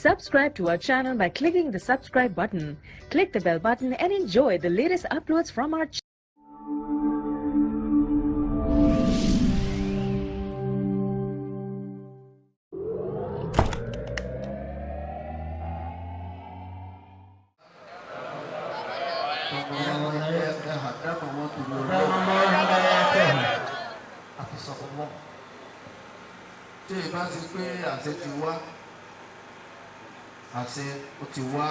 Subscribe to our channel by clicking the subscribe button. Click the bell button and enjoy the latest uploads from our channel. Tí ẹ bá ti pé àṣẹ ti wá, àṣẹ ó ti wá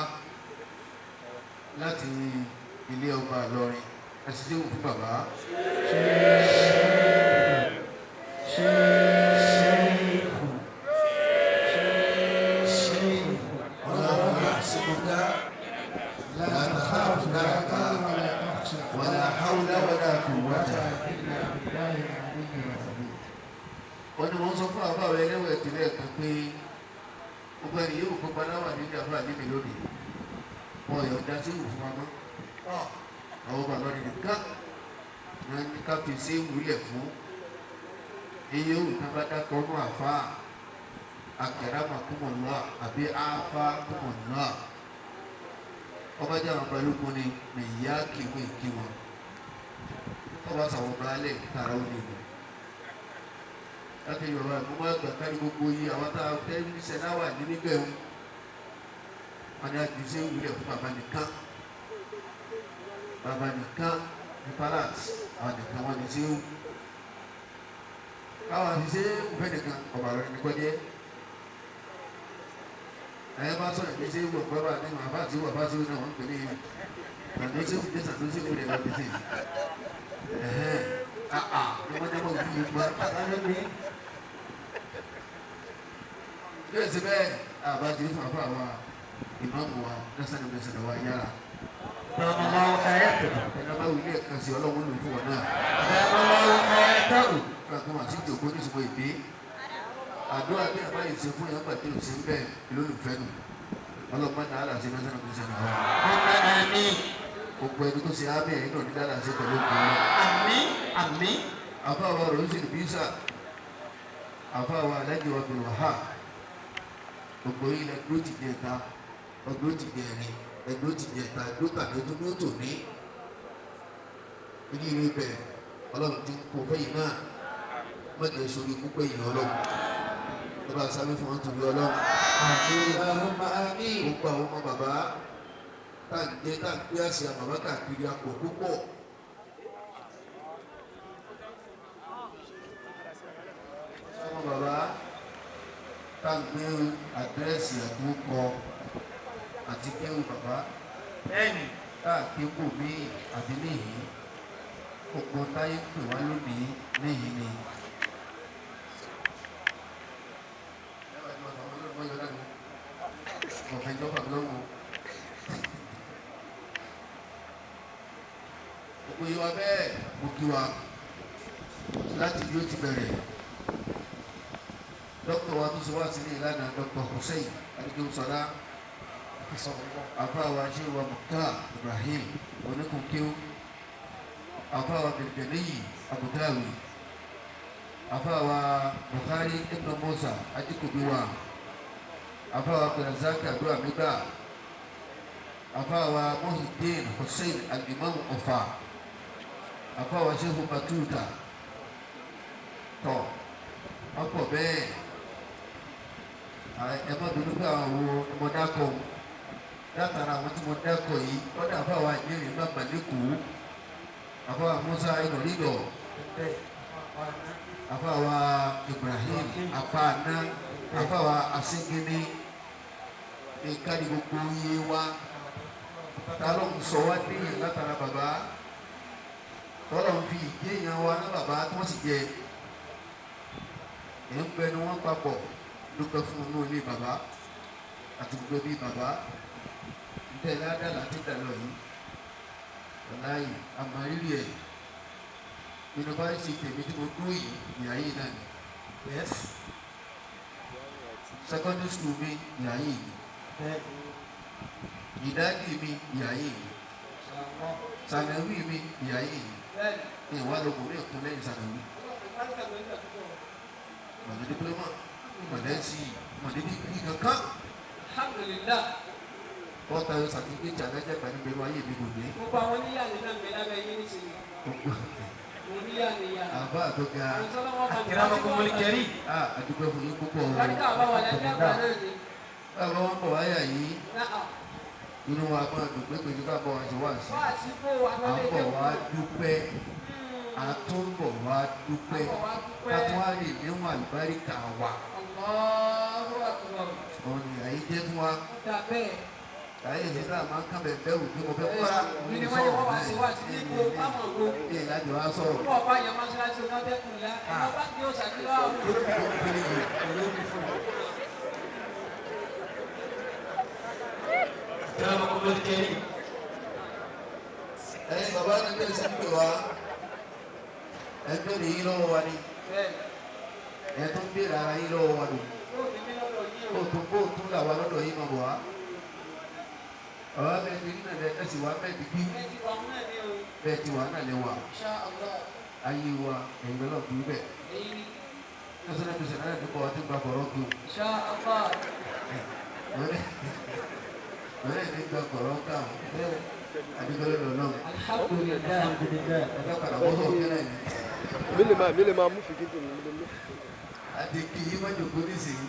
láti ilé ọba Ìlọrin, ẹ sì déhùn fún bàbá. Wàlá hawla wàlá quwwata. Wọ́n ní wọ́n sọ fún àbá rẹ̀ lẹ́wọ̀ ìpínlẹ̀ kan pé gbogbo ẹni yóò kópa láwà nílé àbá níbi lónìí. Wọ́n yọ̀ǹda sí ìwò fún wa mọ́. Àwọn bàbá rẹ̀ nìkan ní wọ́n ní ká fi sí ìwúlẹ̀ fún. Iye òwò tó bá dákọ̀ ọmọ àfa àkàràmà kúmọ̀ lọ́à àbí àfa kúmọ̀ lọ́à. Ọba jẹ́ àwọn balógun ni nìyá kìwé kí wọn. Ọba sàwọn baálẹ̀ tààrà ó nìyí láti yorùbá mo máa gbà kárí gbogbo yìí àwọn tá a fẹ́ níṣẹ́ náà wà ní níbẹ̀ ń wọn ni a jù sí ìwúlẹ̀ fún bàbá nìkan, bàbá nìkan ní palace, àwọn nìkan wọn ní sí ìwú káwọn àti ṣe ìfẹ́ nìkan ọba rẹ nìkan jẹ́ ẹ̀yẹ́ bá sọ̀rọ̀ ní sí ìwú ọ̀pẹ́ bá ní bàbá àti ìwú bàbá àti ìwú náà wọ́n ń pè ní ìwú tàbí sí ìwú tẹ̀sán tó sí ìwú rẹ̀ lọ́ọ́ tẹ̀sí ẹ̀hẹ́n àà ní wọ́n jẹ́ mọ́ ìwú yóò ṣe bẹ́ẹ̀ àbájá fún àfa wa ìmáàmù wa lọ́sàn-án lọ́sàn-án wa yára. Ẹ̀ka bá wílé ẹ̀ka sí ọlọ́run ló fún wa náà. Kíláàsì wọn àti ìjòkó ní ìsìnkú ìdí. Àdúrà bí àbá yìí ṣe fún yàrá pàtó ìṣe ń bẹ̀ lólùfẹ́ nù. Ọlọ́pàá náà àlàsí lọ́sàn-án lọ́sàn-án wa. Gbogbo ẹni tó ṣe ámì ẹ̀yìn náà ní dáadáa ṣe pẹ̀lú òkú wọn. Àmín àmín. Àfa wa rò ó sì bísà. Àfa wa alájọ wa bẹ̀rù wàhálà. Gbogbo yìí lẹ dúró ti jẹta, ọdúró ti jẹrin, ẹdúró ti jẹta, ẹdúró tàbí ẹdúró tò ní. Ilé ìwé bẹ̀ ọlọ́run ti ń kó fẹ́yìn náà. Mọ̀jẹ̀ sórí púpẹ̀ yìí ọlọ́run. Ẹ bá sáré fún wọn torí ọlọ́run. Gbogbo àwọn ọmọ bàbá tá à ń jẹ tá à ń gbé àṣà bàbá káàkiri apò púpọ̀. Ọmọ bàbá tá ń gbé àdírẹ́sì àdúkọ àti kéwù bàbá káàkiri kò mí àbí níhìn gbogbo táyé pè wá lónìí níhìn ni. Ọ̀fẹ́ ìjọba lọ́wọ́. Gbogbo yìí wa bẹ́ẹ̀ mo kí wa láti bí ó ti bẹ̀rẹ̀. Dókítà wa tó ṣe wá sí ní ìlànà Dr. Hussein Adigunsola, àfáàwà ṣéwà Mukhtar Ibrahim oníkunkíw, àfáàwà Bẹ̀rẹ̀bẹ̀lẹ́yì Abudawi, àfáàwà Buhari Ibn Musa Adikobiwa, àfáàwà Abdulrazak Abdulhamida, àfáàwà Muhyiddin Hussein Al-Imam Ọ̀fà, àfáàwà Shehu Batuta tọ̀ ọ̀pọ̀ bẹ́ẹ̀. Ẹ má bínú pé àwọn wo ni mo dákọ̀ látara àwọn tí mo dákọ̀ yìí kọ́dà àfáwà ìbéèrè má gbàdékù, àfáwà Musa ìnàrídọ̀, àfáwà Ibrahim àfáàná, àfáwà Asíngíní ní kárí gbogbo iye wa ta ló ń sọ wá déyìn látara bàbá tọ́lọ̀ ń fi ìdí èèyàn wa ní bàbá tí wọ́n sì jẹ ẹ̀ ń bẹnu wọn papọ̀ dúpẹ́ fún inú ilé bàbá àti gbogbo ẹbí bàbá ntẹ̀ ládàá láti dàlọ́ yìí ọ̀láyì àmàlírí ẹ̀ yunifásitì tèmi tí mo dúró yìí ìyá yìí náà ni. Yes. Secondary school mi ìyá yìí ni. Ìdádì mi ìyá yìí ni. Sànàwí mi ìyá yìí ni. Ìwà lóko mi kún lẹ́yìn sànàwí. Mọ̀lẹ́ diploma, mọ̀lẹ́ sí, mọ̀lẹ́ dìgírì kankan. Alhamdulillah. 4,000 certificate alájà gbà níbi ẹnu ayé mi kò ní. Gbogbo àwọn oníyàlè náà ń bẹ lábẹ́ yín nísìnyí. Oníyàlè yà. Àbá àtọ́ga. Akramakumul karim. Àdúgbò fún yín púpọ̀ o. Báríkà bá wà lẹ́gbẹ̀ẹ́ àgbà náà ni. Báwo wọ́n bọ̀ wáyà yìí? Náà. Inú wa máa dùn pé pèsè ká bọ̀ wá sí wá sí. Wá sí bó àwọn À ń ilé bọ̀ ìjẹun. wá dúpẹ́. À tún bọ̀ wá dúpẹ́. À ń bọ̀ wá dúpẹ́. Ká tún wá lè níwọ̀n àlùbáríkà wa. Allahu akbar. Òun ni àyè jẹ́ fún wa. Ó dà bẹ́ẹ̀. Àyè ìṣe tá a máa ń kán bẹ̀ bẹ́ẹ̀ wò pé mo fẹ́ kọ́ra. Ní ni wọ́n ní wọ́n wá sí wá sí ní ipò báwọn ògo. Ní ìlàjọ wa sọ̀rọ̀. Wọ́n bá yan mọ́ṣáláṣí ọ̀gá dẹ́kun la. Ẹ̀rọ bá gbé òṣàkíwá o. Akramakumul karim. Ẹ̀yin bàbá ní bẹ́ẹ̀ sí pè wá. Ẹ ń béèrè yín lọ́wọ́ wa ni. Bẹ́ẹ̀ Ẹ tún béèrè ara yín lọ́wọ́ wa ni. yóò fi mí lọ́dọ̀ yín o. Kó tún kó tún là wá lọ́dọ̀ yín máa bọ̀ wá. Bàbá bẹ́ẹ̀ ti rí nàlẹ́ ẹ sì wá bẹ́ẹ̀ ti bí. Ẹ ti wà mú náà ní o. Bẹ́ẹ̀ ti wà náà lẹ wà. Insha Allah. Ayé wa ẹ̀yin lọ́lọ́ bí bẹ́ẹ̀. Èyí ni. Lọ́sọ̀rọ̀ bí sẹ̀nà tó kọ́ wa ti gba kọ̀rọ̀ kí o. Insha Allah. Lọ́rẹ́ mi gba kọ̀rọ̀ ká o. Adúgbò lọ́dọ̀ náà. Alhamdulillah. Ọ̀gá padà bọ́ sọ̀rọ̀ kẹ́lẹ́ ni. Mi lè máa mú fìdí mi lè mú fìdí. Àti kì í má jòkó nísìnyí.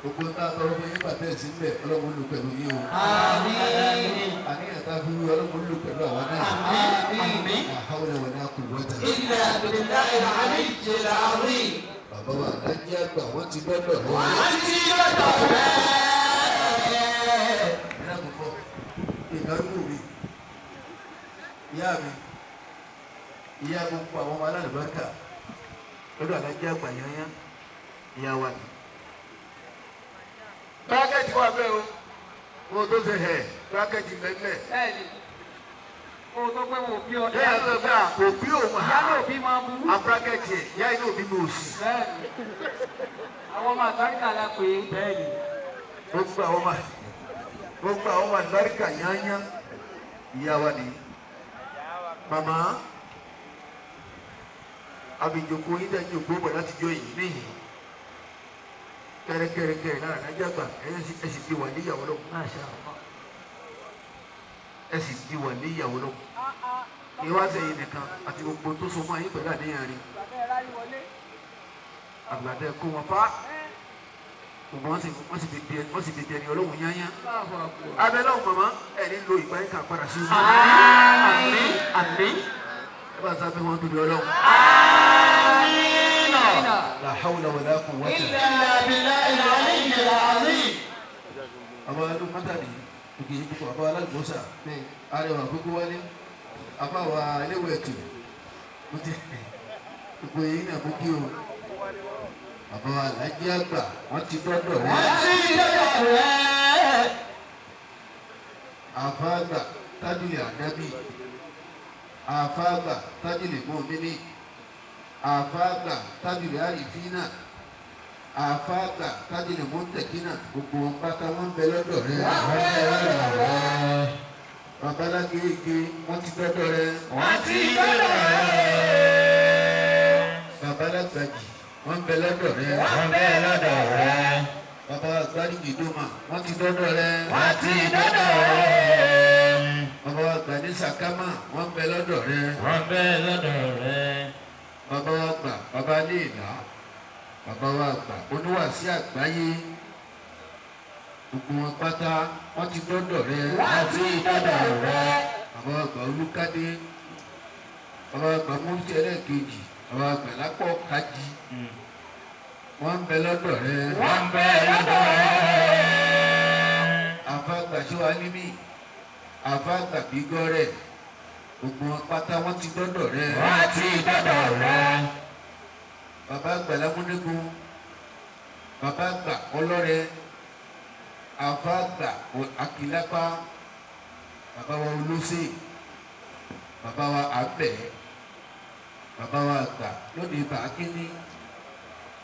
Gbogbo ń tá a tọrọ fún yín bàtẹ́ ẹ̀ sí ń bẹ̀ Ọlọ́run ló pẹ̀lú yín o. Àmín. Àníyàn tá a fi wí Ọlọ́run ló pẹ̀lú àwa náà. Àmín. La hawla wala quwwata. Illa billahil aliyyil azim. Bàbá wa Alájí àgbà wọ́n ti gbọ́dọ̀ wọ́n. Wọ́n ti lọ́dọ̀ rẹ̀. Ní àkókò ìdánwò mi, ìyá mi, ìyá gbogbo àwọn ọmọ alálùbáríkà lọ́dọ̀ Alájí àgbà yányá ìyá wa ni. Bírákẹ́tì wà bẹ́ẹ̀ o, mo tó ṣe hẹ̀ bírákẹ́tì mẹ́mẹ́. Bẹ́ẹ̀ni. O tó pé mo bí ọ. Ìyá ló gbà òbí òun Ìyá ha ló bí máa burú. abúrákẹ́tì ẹ̀ ìyá inú òbí mi ò sí. Bẹ́ẹ̀ni. Àwọn ọmọ àgbáríkà la pè é. Bẹ́ẹ̀ni. Gbogbo àwọn ọmọ gbogbo àwọn ọmọ àlùbáríkà yányá ìyá wa ni. Màmá àbíjòkó yín dẹ̀ jòkó bọ̀ láti jọ yìí níyì. Kẹrẹkẹrẹkẹrẹ lára Alájí àgbà ẹ sì di wà níyàwó lọ. Masha Allah. Ẹ sì di wà níyàwó lọ. Ìwá sẹ́yìn nìkan àti gbogbo tó so mọ́ ayé pẹ̀lú àníyàn rí. Bàbá ẹ̀ rárí wọlé. Àgbàdo ẹ̀ kó wọn fá. Gbogbo wọn sì wọ́n sì fi di ẹni ọlọ́run yányá. Allahu akbar. Abẹ́lẹ́ ọ̀hún màmá ẹ̀ ní lo ìgbà yín kà padà sí ibi. Àmín. Àmín. Ẹ bá sábẹ́ wọn tóbi ọlọ́run. Àmín. La hawla wala quwwata. Illa billahil aliyyil azim. Àbá alúmọ́tàdì òkè ìdúkọ̀ àbá alágbòsà arẹwà gbogbo wálé àbá wa eléwọ̀ ẹ̀tù mo ti gbogbo yìí náà mú kí o. Bàbá wa Alájí àgbà wọ́n ti dọ́dọ̀ rẹ̀. Wọ́n ti lọ́dọ̀ rẹ̀. Àfa àgbà tájúlì ànábì àfa àgbà tájúlì mọ́mìnì àfa àgbà tájúlì àrífínà àfa àgbà tájúlì mọ́tẹ̀kínà gbogbo wọn pátá wọn ń bẹ lọ́dọ̀ rẹ̀. Bàbá alágége wọ́n ti dọ́dọ̀ rẹ̀. Wọ́n ti lọ́dọ̀ rẹ̀. Bàbá alágbàjì wọ́n ń bẹ lọ́dọ̀ rẹ̀. Wọ́n bẹ lọ́dọ̀ rẹ̀. Bàbá agbáríjì dòmà wọ́n ti dọ́dọ̀ rẹ̀. Wọ́n ti dọ́dọ̀ rẹ̀. Bàbá àgbà ní sàkámà wọ́n ń bẹ lọ́dọ̀ rẹ̀. Wọ́n bẹ lọ́dọ̀ rẹ̀. Bàbá wa gbà bàbá léèlá bàbá wa gbà oníwàásí àgbáyé gbogbo wọn pátá wọ́n ti dọ́dọ̀ rẹ̀. Wọ́n ti dọ́dọ̀ rẹ̀. Bàbá wa gbà olúkádé bàbá wa gbà mọ́tì ẹlẹ́ẹ̀kejì bàbá wa gbà lápọ̀ kájí wọ́n ń bẹ lọ́dọ̀ rẹ̀. Wọ́n bẹ lọ́dọ̀ rẹ̀. Àfa àgbà ṣé wàá nímì àfa àgbà bígọ́rẹ̀ gbogbo wọn pátá wọ́n ti dọ́dọ̀ rẹ̀. Wọ́n ti dọ́dọ̀ rẹ̀. Bàbá àgbà lámúnigun bàbá àgbà ọlọ́rẹ àfa àgbà akílápá bàbá wa olóṣè bàbá wa àbẹ̀ bàbá wa àgbà lónìí bàákíní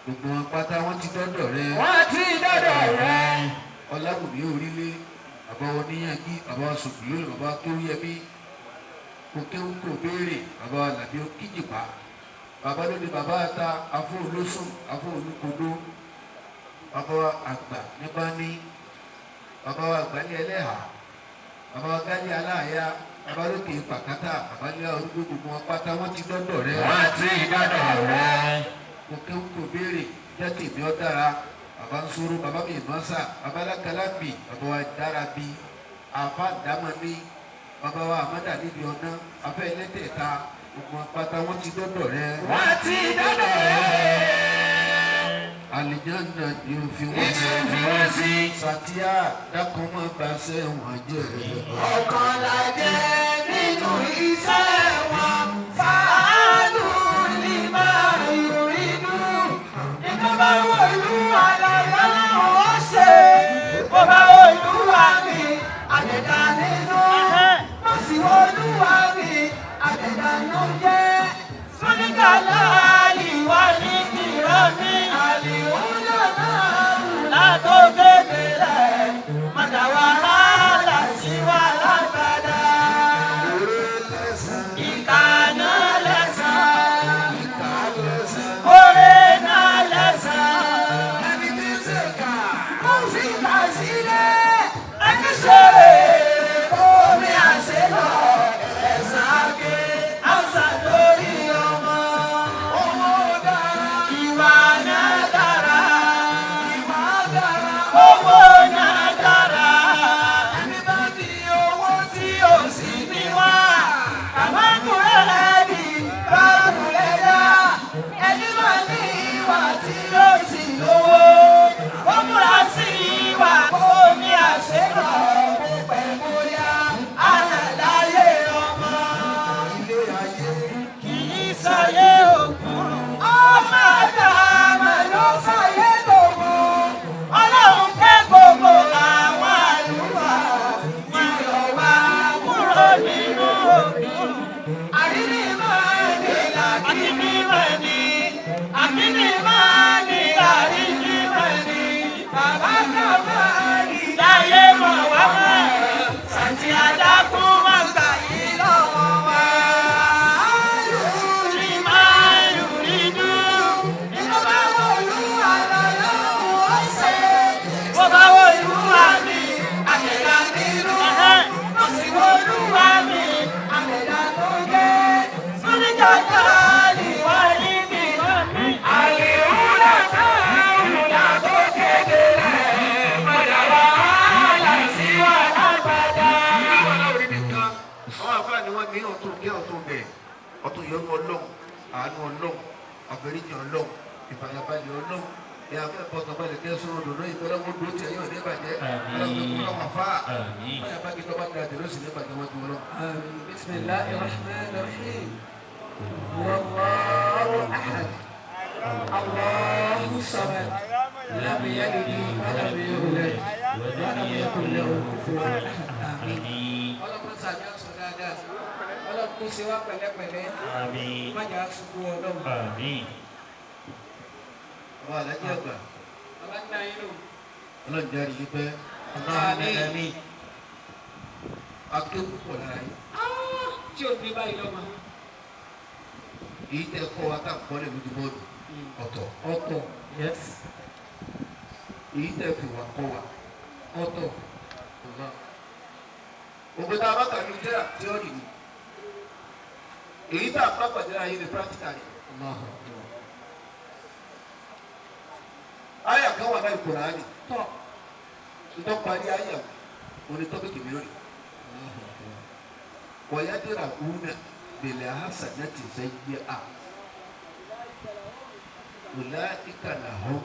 gbogbo wọn pátá wọ́n ti dọ́dọ̀ rẹ̀. Wọ́n ti dọ́dọ̀ rẹ̀. Ọláwùmí orílẹ̀ bàbá wa oníyàngí bàbá wa sùkúlù bàbá wa kéwúyẹmí kò kéwú kò béèrè bàbá wa làbí kíjìpá bàbá lóde bàbá ata afọ olósùn afọ olúkodó bàbá wa àgbà nípa ní Bàbá wa àgbáyé ẹlẹ́hà, bàbá wa gálí aláàyá, bàbá lókè pàkátà, bàbá ní arúgbó gbogbo wọn pátá wọ́n ti dọ́dọ̀ rẹ. Wọ́n ti dọ́dọ̀ rẹ. Mo kéwú kò béèrè, jẹ́ tèmi ọ́ dára. Bàbá ń sọ̀rọ̀, bàbá mi ìmọ̀ọ́sà, bàbá alákàlábì, bàbá wa dára bí, àfa dámọ̀ ní, bàbá wa àmọ́dà níbi ọ̀nà, afẹ́ ẹlẹ́tẹ̀ẹ̀ta, gbogbo wọn pátá wọ́n ti dọ́dọ̀ rẹ. Wọ́n ti dọ́dọ̀ rẹ. Àlìjánnà ni ó fi wọ́n sí. Fi wọ́n sí. Sàtíà dákun mọ́ bàṣẹ wọn jẹ́. Ọ̀kan la jẹ́ nínú iṣẹ́ wọn. Fàánù lè máa yòrìdú. Ìjọba Olúwa lọ́lọ́ ó ṣe. Bó bá Olúwa mi, àdẹ̀dà nínú. Bó sì Olúwa mi, àdẹ̀dà ló jẹ́. Súníkà láàlì wá ní ìran mi. Àlìhùn náà látó kékeré. Mọ̀dà wàhálà sí wa lágbàdá. Ìkà náà lẹ́sàn-án. Oore náà lẹ́sàn-án. Ẹni tí ń ṣèkà. Kó fi kà sílẹ̀. Ẹni ṣeré omi àṣelọ. Ẹ̀sán ake àṣà lórí ọmọ. Owó dára. Ìwà náà dára. Ìwà dára. Owó náà dára. Ẹni bá di owó Tí ò sí ní wá. Àmọ́kùnrin ẹni bákùnrin dá. Ẹni máa ní ìwà tí ó sì lówó. Ó múra sí ìwà kó ní àṣekọ̀. Kó pẹ́ bóyá àlàyé ọmọ. Ilé ayé. Kì í sáyé òkun. Ọmọ àdàmà ló sáyé lòun. Ọlọ́run kẹ́ gbogbo àwọn àlùfáà. Wọ́n yọ wá kúrò nínú òkun. Àríní máa ní làkíní máa ní. Àkíní máa ní àríní máa ní. Bàbá kan máa ní. Láyé mọ̀ wá mọ̀. Sàǹtì àdákùn máa gbà yí lọ́wọ́ wa. Lórí máa lórí dùn. Inú bá wọlúwa lọ́lọ́run ó ṣe. Bó bá wọlúwa mi, àtẹ̀dá nínú. Bó sì wọlúwa mi, àtẹ̀dá tó gẹ́. Súnìjà káàlì wá níbi. Àlèhùnà káàlùdà tó kéde rẹ̀. Padà wàhálà sí wa lágbàdá. Àwọn aláwòrán nìkan, àwọn àfáà ni wọ́n ní ọ̀tún kí ọ̀tún bẹ̀, ọ̀tún ìyọ́nú Ọlọ́run, àánú Ọlọ́run, àforíjì Ọlọ́run, ìfàyàbalẹ̀ Ọlọ́run. Ìyá afẹ́ fọkànbalẹ̀ kẹ́ sọ̀rọ̀ dòdò ìfọlọ́wọ́ dúró tí ẹ̀yọ́ ní ìbàjẹ́. Ọlọ́run kò lọ́wọ́ àfáà. Àmín. Báyà bá kí tọ́ bá da jùlọ sí ní ìbàjẹ́ wọn ju Ọlọ́run. بسم الله الرحمن الرحيم. هو الله أحد. الله الصمد. لم يلد ولم يولد ولم يكن له كفوا أحد. آمين. Àmín. Ọlọ́run sàmì ọ̀sán dáadáa. Ọlọ́run kó ṣe wá pẹ̀lẹ́pẹ̀lẹ́. Àmín. Má jà á ṣubú Ọlọ́run. Àmín. Àwọn alájí àgbà, Bàbá ń dá yín lò. Ọlọ́run jẹ́ àríyí pẹ́. Àmín. Akéwù pọ̀ lára yín. Tí ò ní báyìí lọ́mọ. Èyí tẹ́ kọ́ wa tá à ń kọ́ lẹ̀ lójú bọ́ọ̀lù ọ̀tọ̀. Ọ̀tọ̀. Yes. Èyí tẹ́ fi wà kọ́ wa. Ọ̀tọ̀. Ògbé tá a bá kà ní jẹ́rà tíọ́rì ni. Èyí tá a bá pàdé lára yín ni pírátíkà ni. Àyà kan wà láì Kùránì. Tọ̀. Ntọ́ parí àyà òní tọ́pìkì mi lónìí. Wọ̀nyádìrà kúnà bèlè hasanati sayyi'a. Ulaika lahum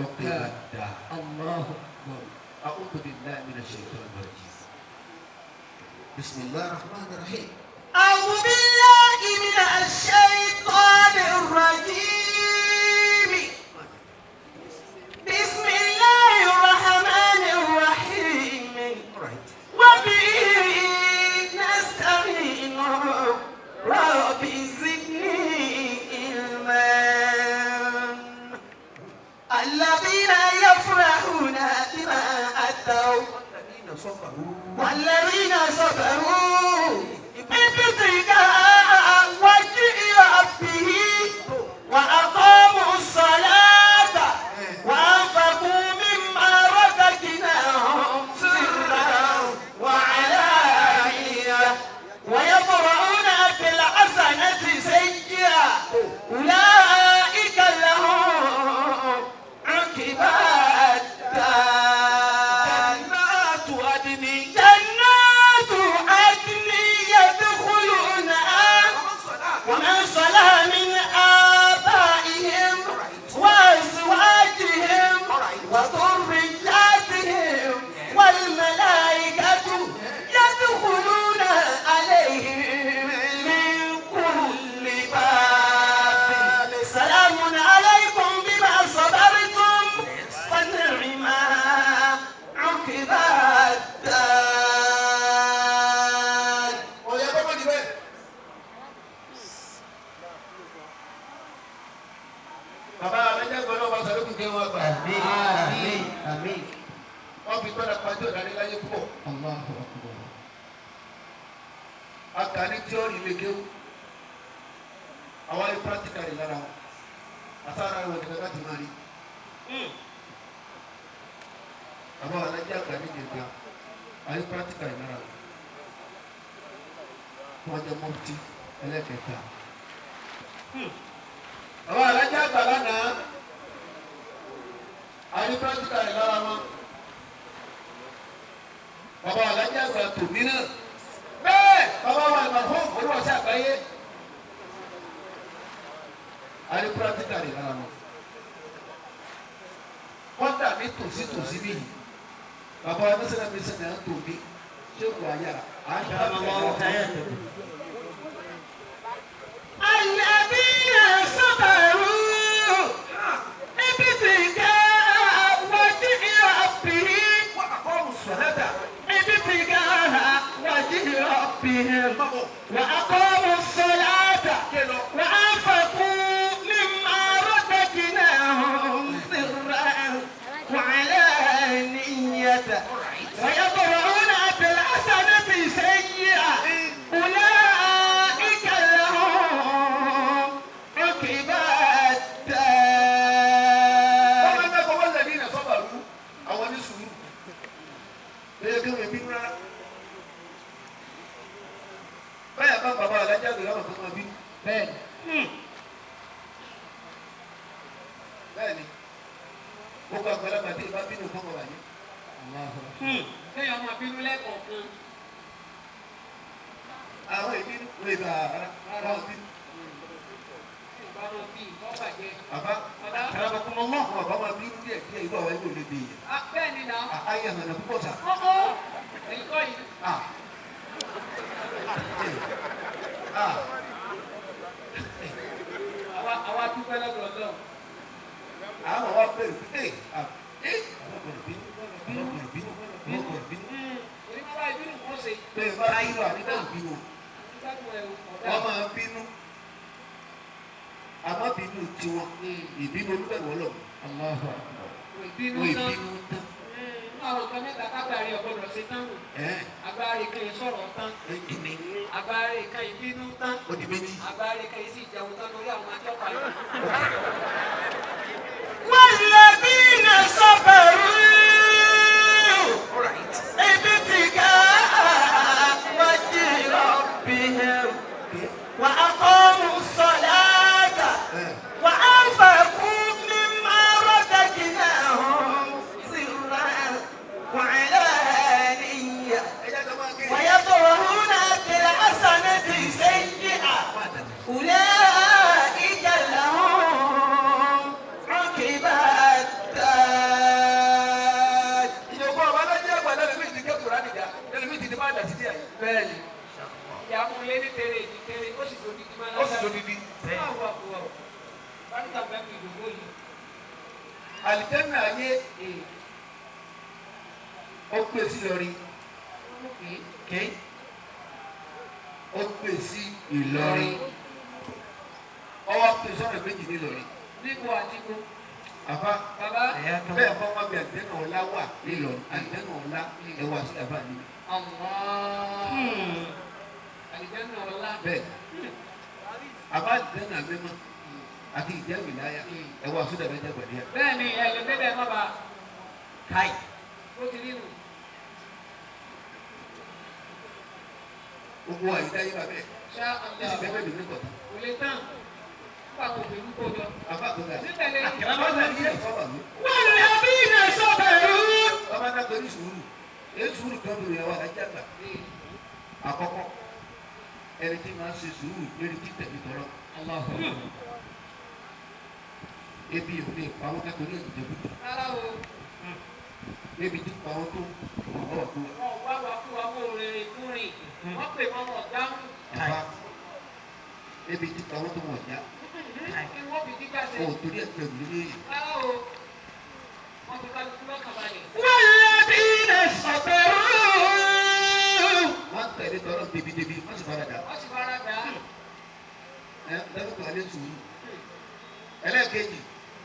uqbad dar. Allahu Akbar. أعوذ بالله من الشيطان الرجيم. بسم الله الرحمن الرحيم. أعوذ بالله من الشيطان الرجيم. بسم الله الرحمن الرحيم. وبه نستعين. رب زدني علما. الذين يفرحون بما أتوا الذين صبروا والذين صبروا ابتغاء وجه ربه وأقاموا الصلاة وأنفقوا مما رزقناهم kí wọ́n gbà. Àmín. Àmín. Àmín. Wọ́n fi gbọ́dọ̀ pàjọ́ ìdarí láyé púpọ̀. Allahu akbar. Akàní tíọ́rì lè kéwú. Àwa yóò pírátíkàlì lára wọn. Àtàrà wọn nìkan láti máa rí. Àbá alájẹ́ àgbà ní ìjẹta. Àyè pírátíkàlì lára wọn. Wọ́n jẹ́ mọ́tí ẹlẹ́kẹta. Àbá alájẹ́ àgbà lánàá. Àyè pírátíkàlì lára wọn. Bàbá alájẹ́ àgbà tòmí náà. Bẹ́ẹ̀ bàbá wa ìgbà fún olùwàsí àgbáyé. Àyè pírátíkàlì lára wọn. Wọ́n dà mí tòsí tòsí bí yìí. Bàbá wa mísìlẹ̀ mísìlẹ̀ ń tòmí. Ṣé kò ayára? À ń Allahu pírátíkàlì. الذين صبروا ابتغاء وجه ربهم Wọ́n àkọ́rù sọ̀lẹ́dà. ابتغاء وجه ربهم وأقاموا الصلاة وأنفقوا مما رزقناهم سرا وعلانية ويدرؤون بالحسنة السيئة أولئك لهم عقبى Wọ́n الدار. máa ń dẹ́kọ̀ wọ́n lẹ̀mí ìnà sọ́bà rú àwọn ní sùúrù. Lẹ́yìn kí wọ́n bínú rárá. Báyà bá bàbá alájà lè rábà tó máa bínú. Bẹ́ẹ̀ni. Bẹ́ẹ̀ni, gbogbo àgbàlagbà tí ìbá bínú fún ọmọ yìí. Allahu akbar. Kéèyàn máa bínú lẹ́kọ̀ọ̀kan. Àwọn ìbínú lè bá ara wọn bínú. Ìbá máa bí ìbọn bàjẹ́. Bàbá Bàbá. karabakumọ́lọ́ àwọn bàbá máa bínú díẹ̀ díẹ̀ irú àwọn ẹgbẹ́ òde bèèyàn. Ah, bẹ́ẹ̀ni náà. Ayé àhànà púpọ̀ sà. Ọ̀ọ́ èyí kọ́ yìí. Ah. Ah. Àwa dúpẹ́ lọ́dọ̀ Ọlọ́run. Àwọn wa bẹ̀rù pé ẹ̀ ẹ̀ àwọn gbọ́dọ̀ bínú, àwọn gbọ́dọ̀ bínú, àwọn gbọ́dọ̀ bínú. Torí bá bá ìbínú kó ṣe. Bẹ́ẹ̀ bá bínú àdídá bínú. Gbádùn ẹ̀ ọ̀dà. Wọ́n máa bínú. Àmọ́ bínú tiwọn, ìbínú olúbẹ̀wọ̀ lọ. Allahu akbar. Ìbínú Wọ́n tán. ìbínú tán. Nínú àwọn nǹkan mẹ́ta kágbárí ọ̀gbọ́dọ̀ ṣe tán nù. Ẹ̀ Agbárí kan yìí sọ̀rọ̀ tán. ìní Agbárí kan ìbínú tán. ó di méjì. Agbárí kan yìí sì jẹun tán lórí àwọn akẹ́kọ̀ọ́ àyè. والذين صبروا ابتغاء وجه ربهم وأقاموا الصلاة وأنفقوا مما رزقناهم سرا وعلانية Ẹ jẹ́ ká máa gé. ويدرؤون بالحسنة السيئة أولئك لهم عقبى الدار. Ìyókù ọba alájẹ́ àgbà lẹ́nu mi ti kẹ́kọ̀ọ́ rádìjà lẹ́nu mi ti di máa dà títí àyè. Bẹ́ẹ̀ni. Ìyá mú lé ní tere ìdí tere ó sì tó dídí máa Ó sì tó dídí. Báwo wà fún ọ? Báńkà bẹ́ẹ̀ fi ìdòwò yìí. Àlìjẹ́nà ayé Ee, ó pè sí Ìlọrin. ókè. Ké. Ó pè sí Ìlọrin. Ọwọ́ pè sọ́nà méjì ní Ìlọrin. Níbo àti ibo? Àfa Bàbá. bẹ́ẹ̀ fọ́ wọn bí àlìjẹ́nà ọ̀la wà nílọrin. Àlìjẹ́nà ọ̀la ẹ̀wà sí àbá mi. Allah. Àlìjánnà ọlá. Bẹ́ẹ̀ àbá àlìjẹ́nà mímọ́ àti ìjẹ́ wìláyà ẹ̀wà sí dàbẹ́jẹ́ gbàdíyà. Bẹ́ẹ̀ni, ẹ lè débẹ̀ má ba. Kai. Ó ti rí nù. Gbogbo àyíká yé ba bẹ́ẹ̀. Ṣá Ní sì Allah. bẹ́ẹ̀ bẹ́ẹ̀ lè ní kọ̀tà. Kò lè tán. Nípa àwọn òbí kó jọ. Àbá àgbẹ̀dà. Nítẹ̀lé. Bàbá ní ìfọwọ́ mi. والذين صبروا Bàbá dàgbé ní sùúrù. Èyí sùúrù kan lórí ẹwà alájà gbà. Àkọ́kọ́ ẹni tí máa ń ṣe sùúrù lórí títẹ̀lé tọ́lọ́. Allahu akbar. Ebi ò lè pa wọ́n kẹ́kọ̀ọ́ ní ìjẹkújẹ. Rárá o. Ebi tí pa wọ́n tó ọ̀rọ̀ tó. Wọ́n wá wa kú wa kó rere kúrin. Wọ́n pè wọ́n wọ̀ dáhùn. Àbá ebi tí pa wọ́n tó wọ̀ já. Kí wọ́n fi jíjà ṣe. O ò torí ẹ̀ pẹ̀lú nínú èyí. Rárá o. Wọ́n fi kálukú lọ́kàn balẹ̀. والذين صبروا Wọ́n tẹ̀lé tọ́lọ́ debidebi wọ́n sì fara dà. Wọ́n sì fara dà á. Ẹ lẹ́nu tó alẹ́ sùúrù. Ẹlẹ́ẹ̀kejì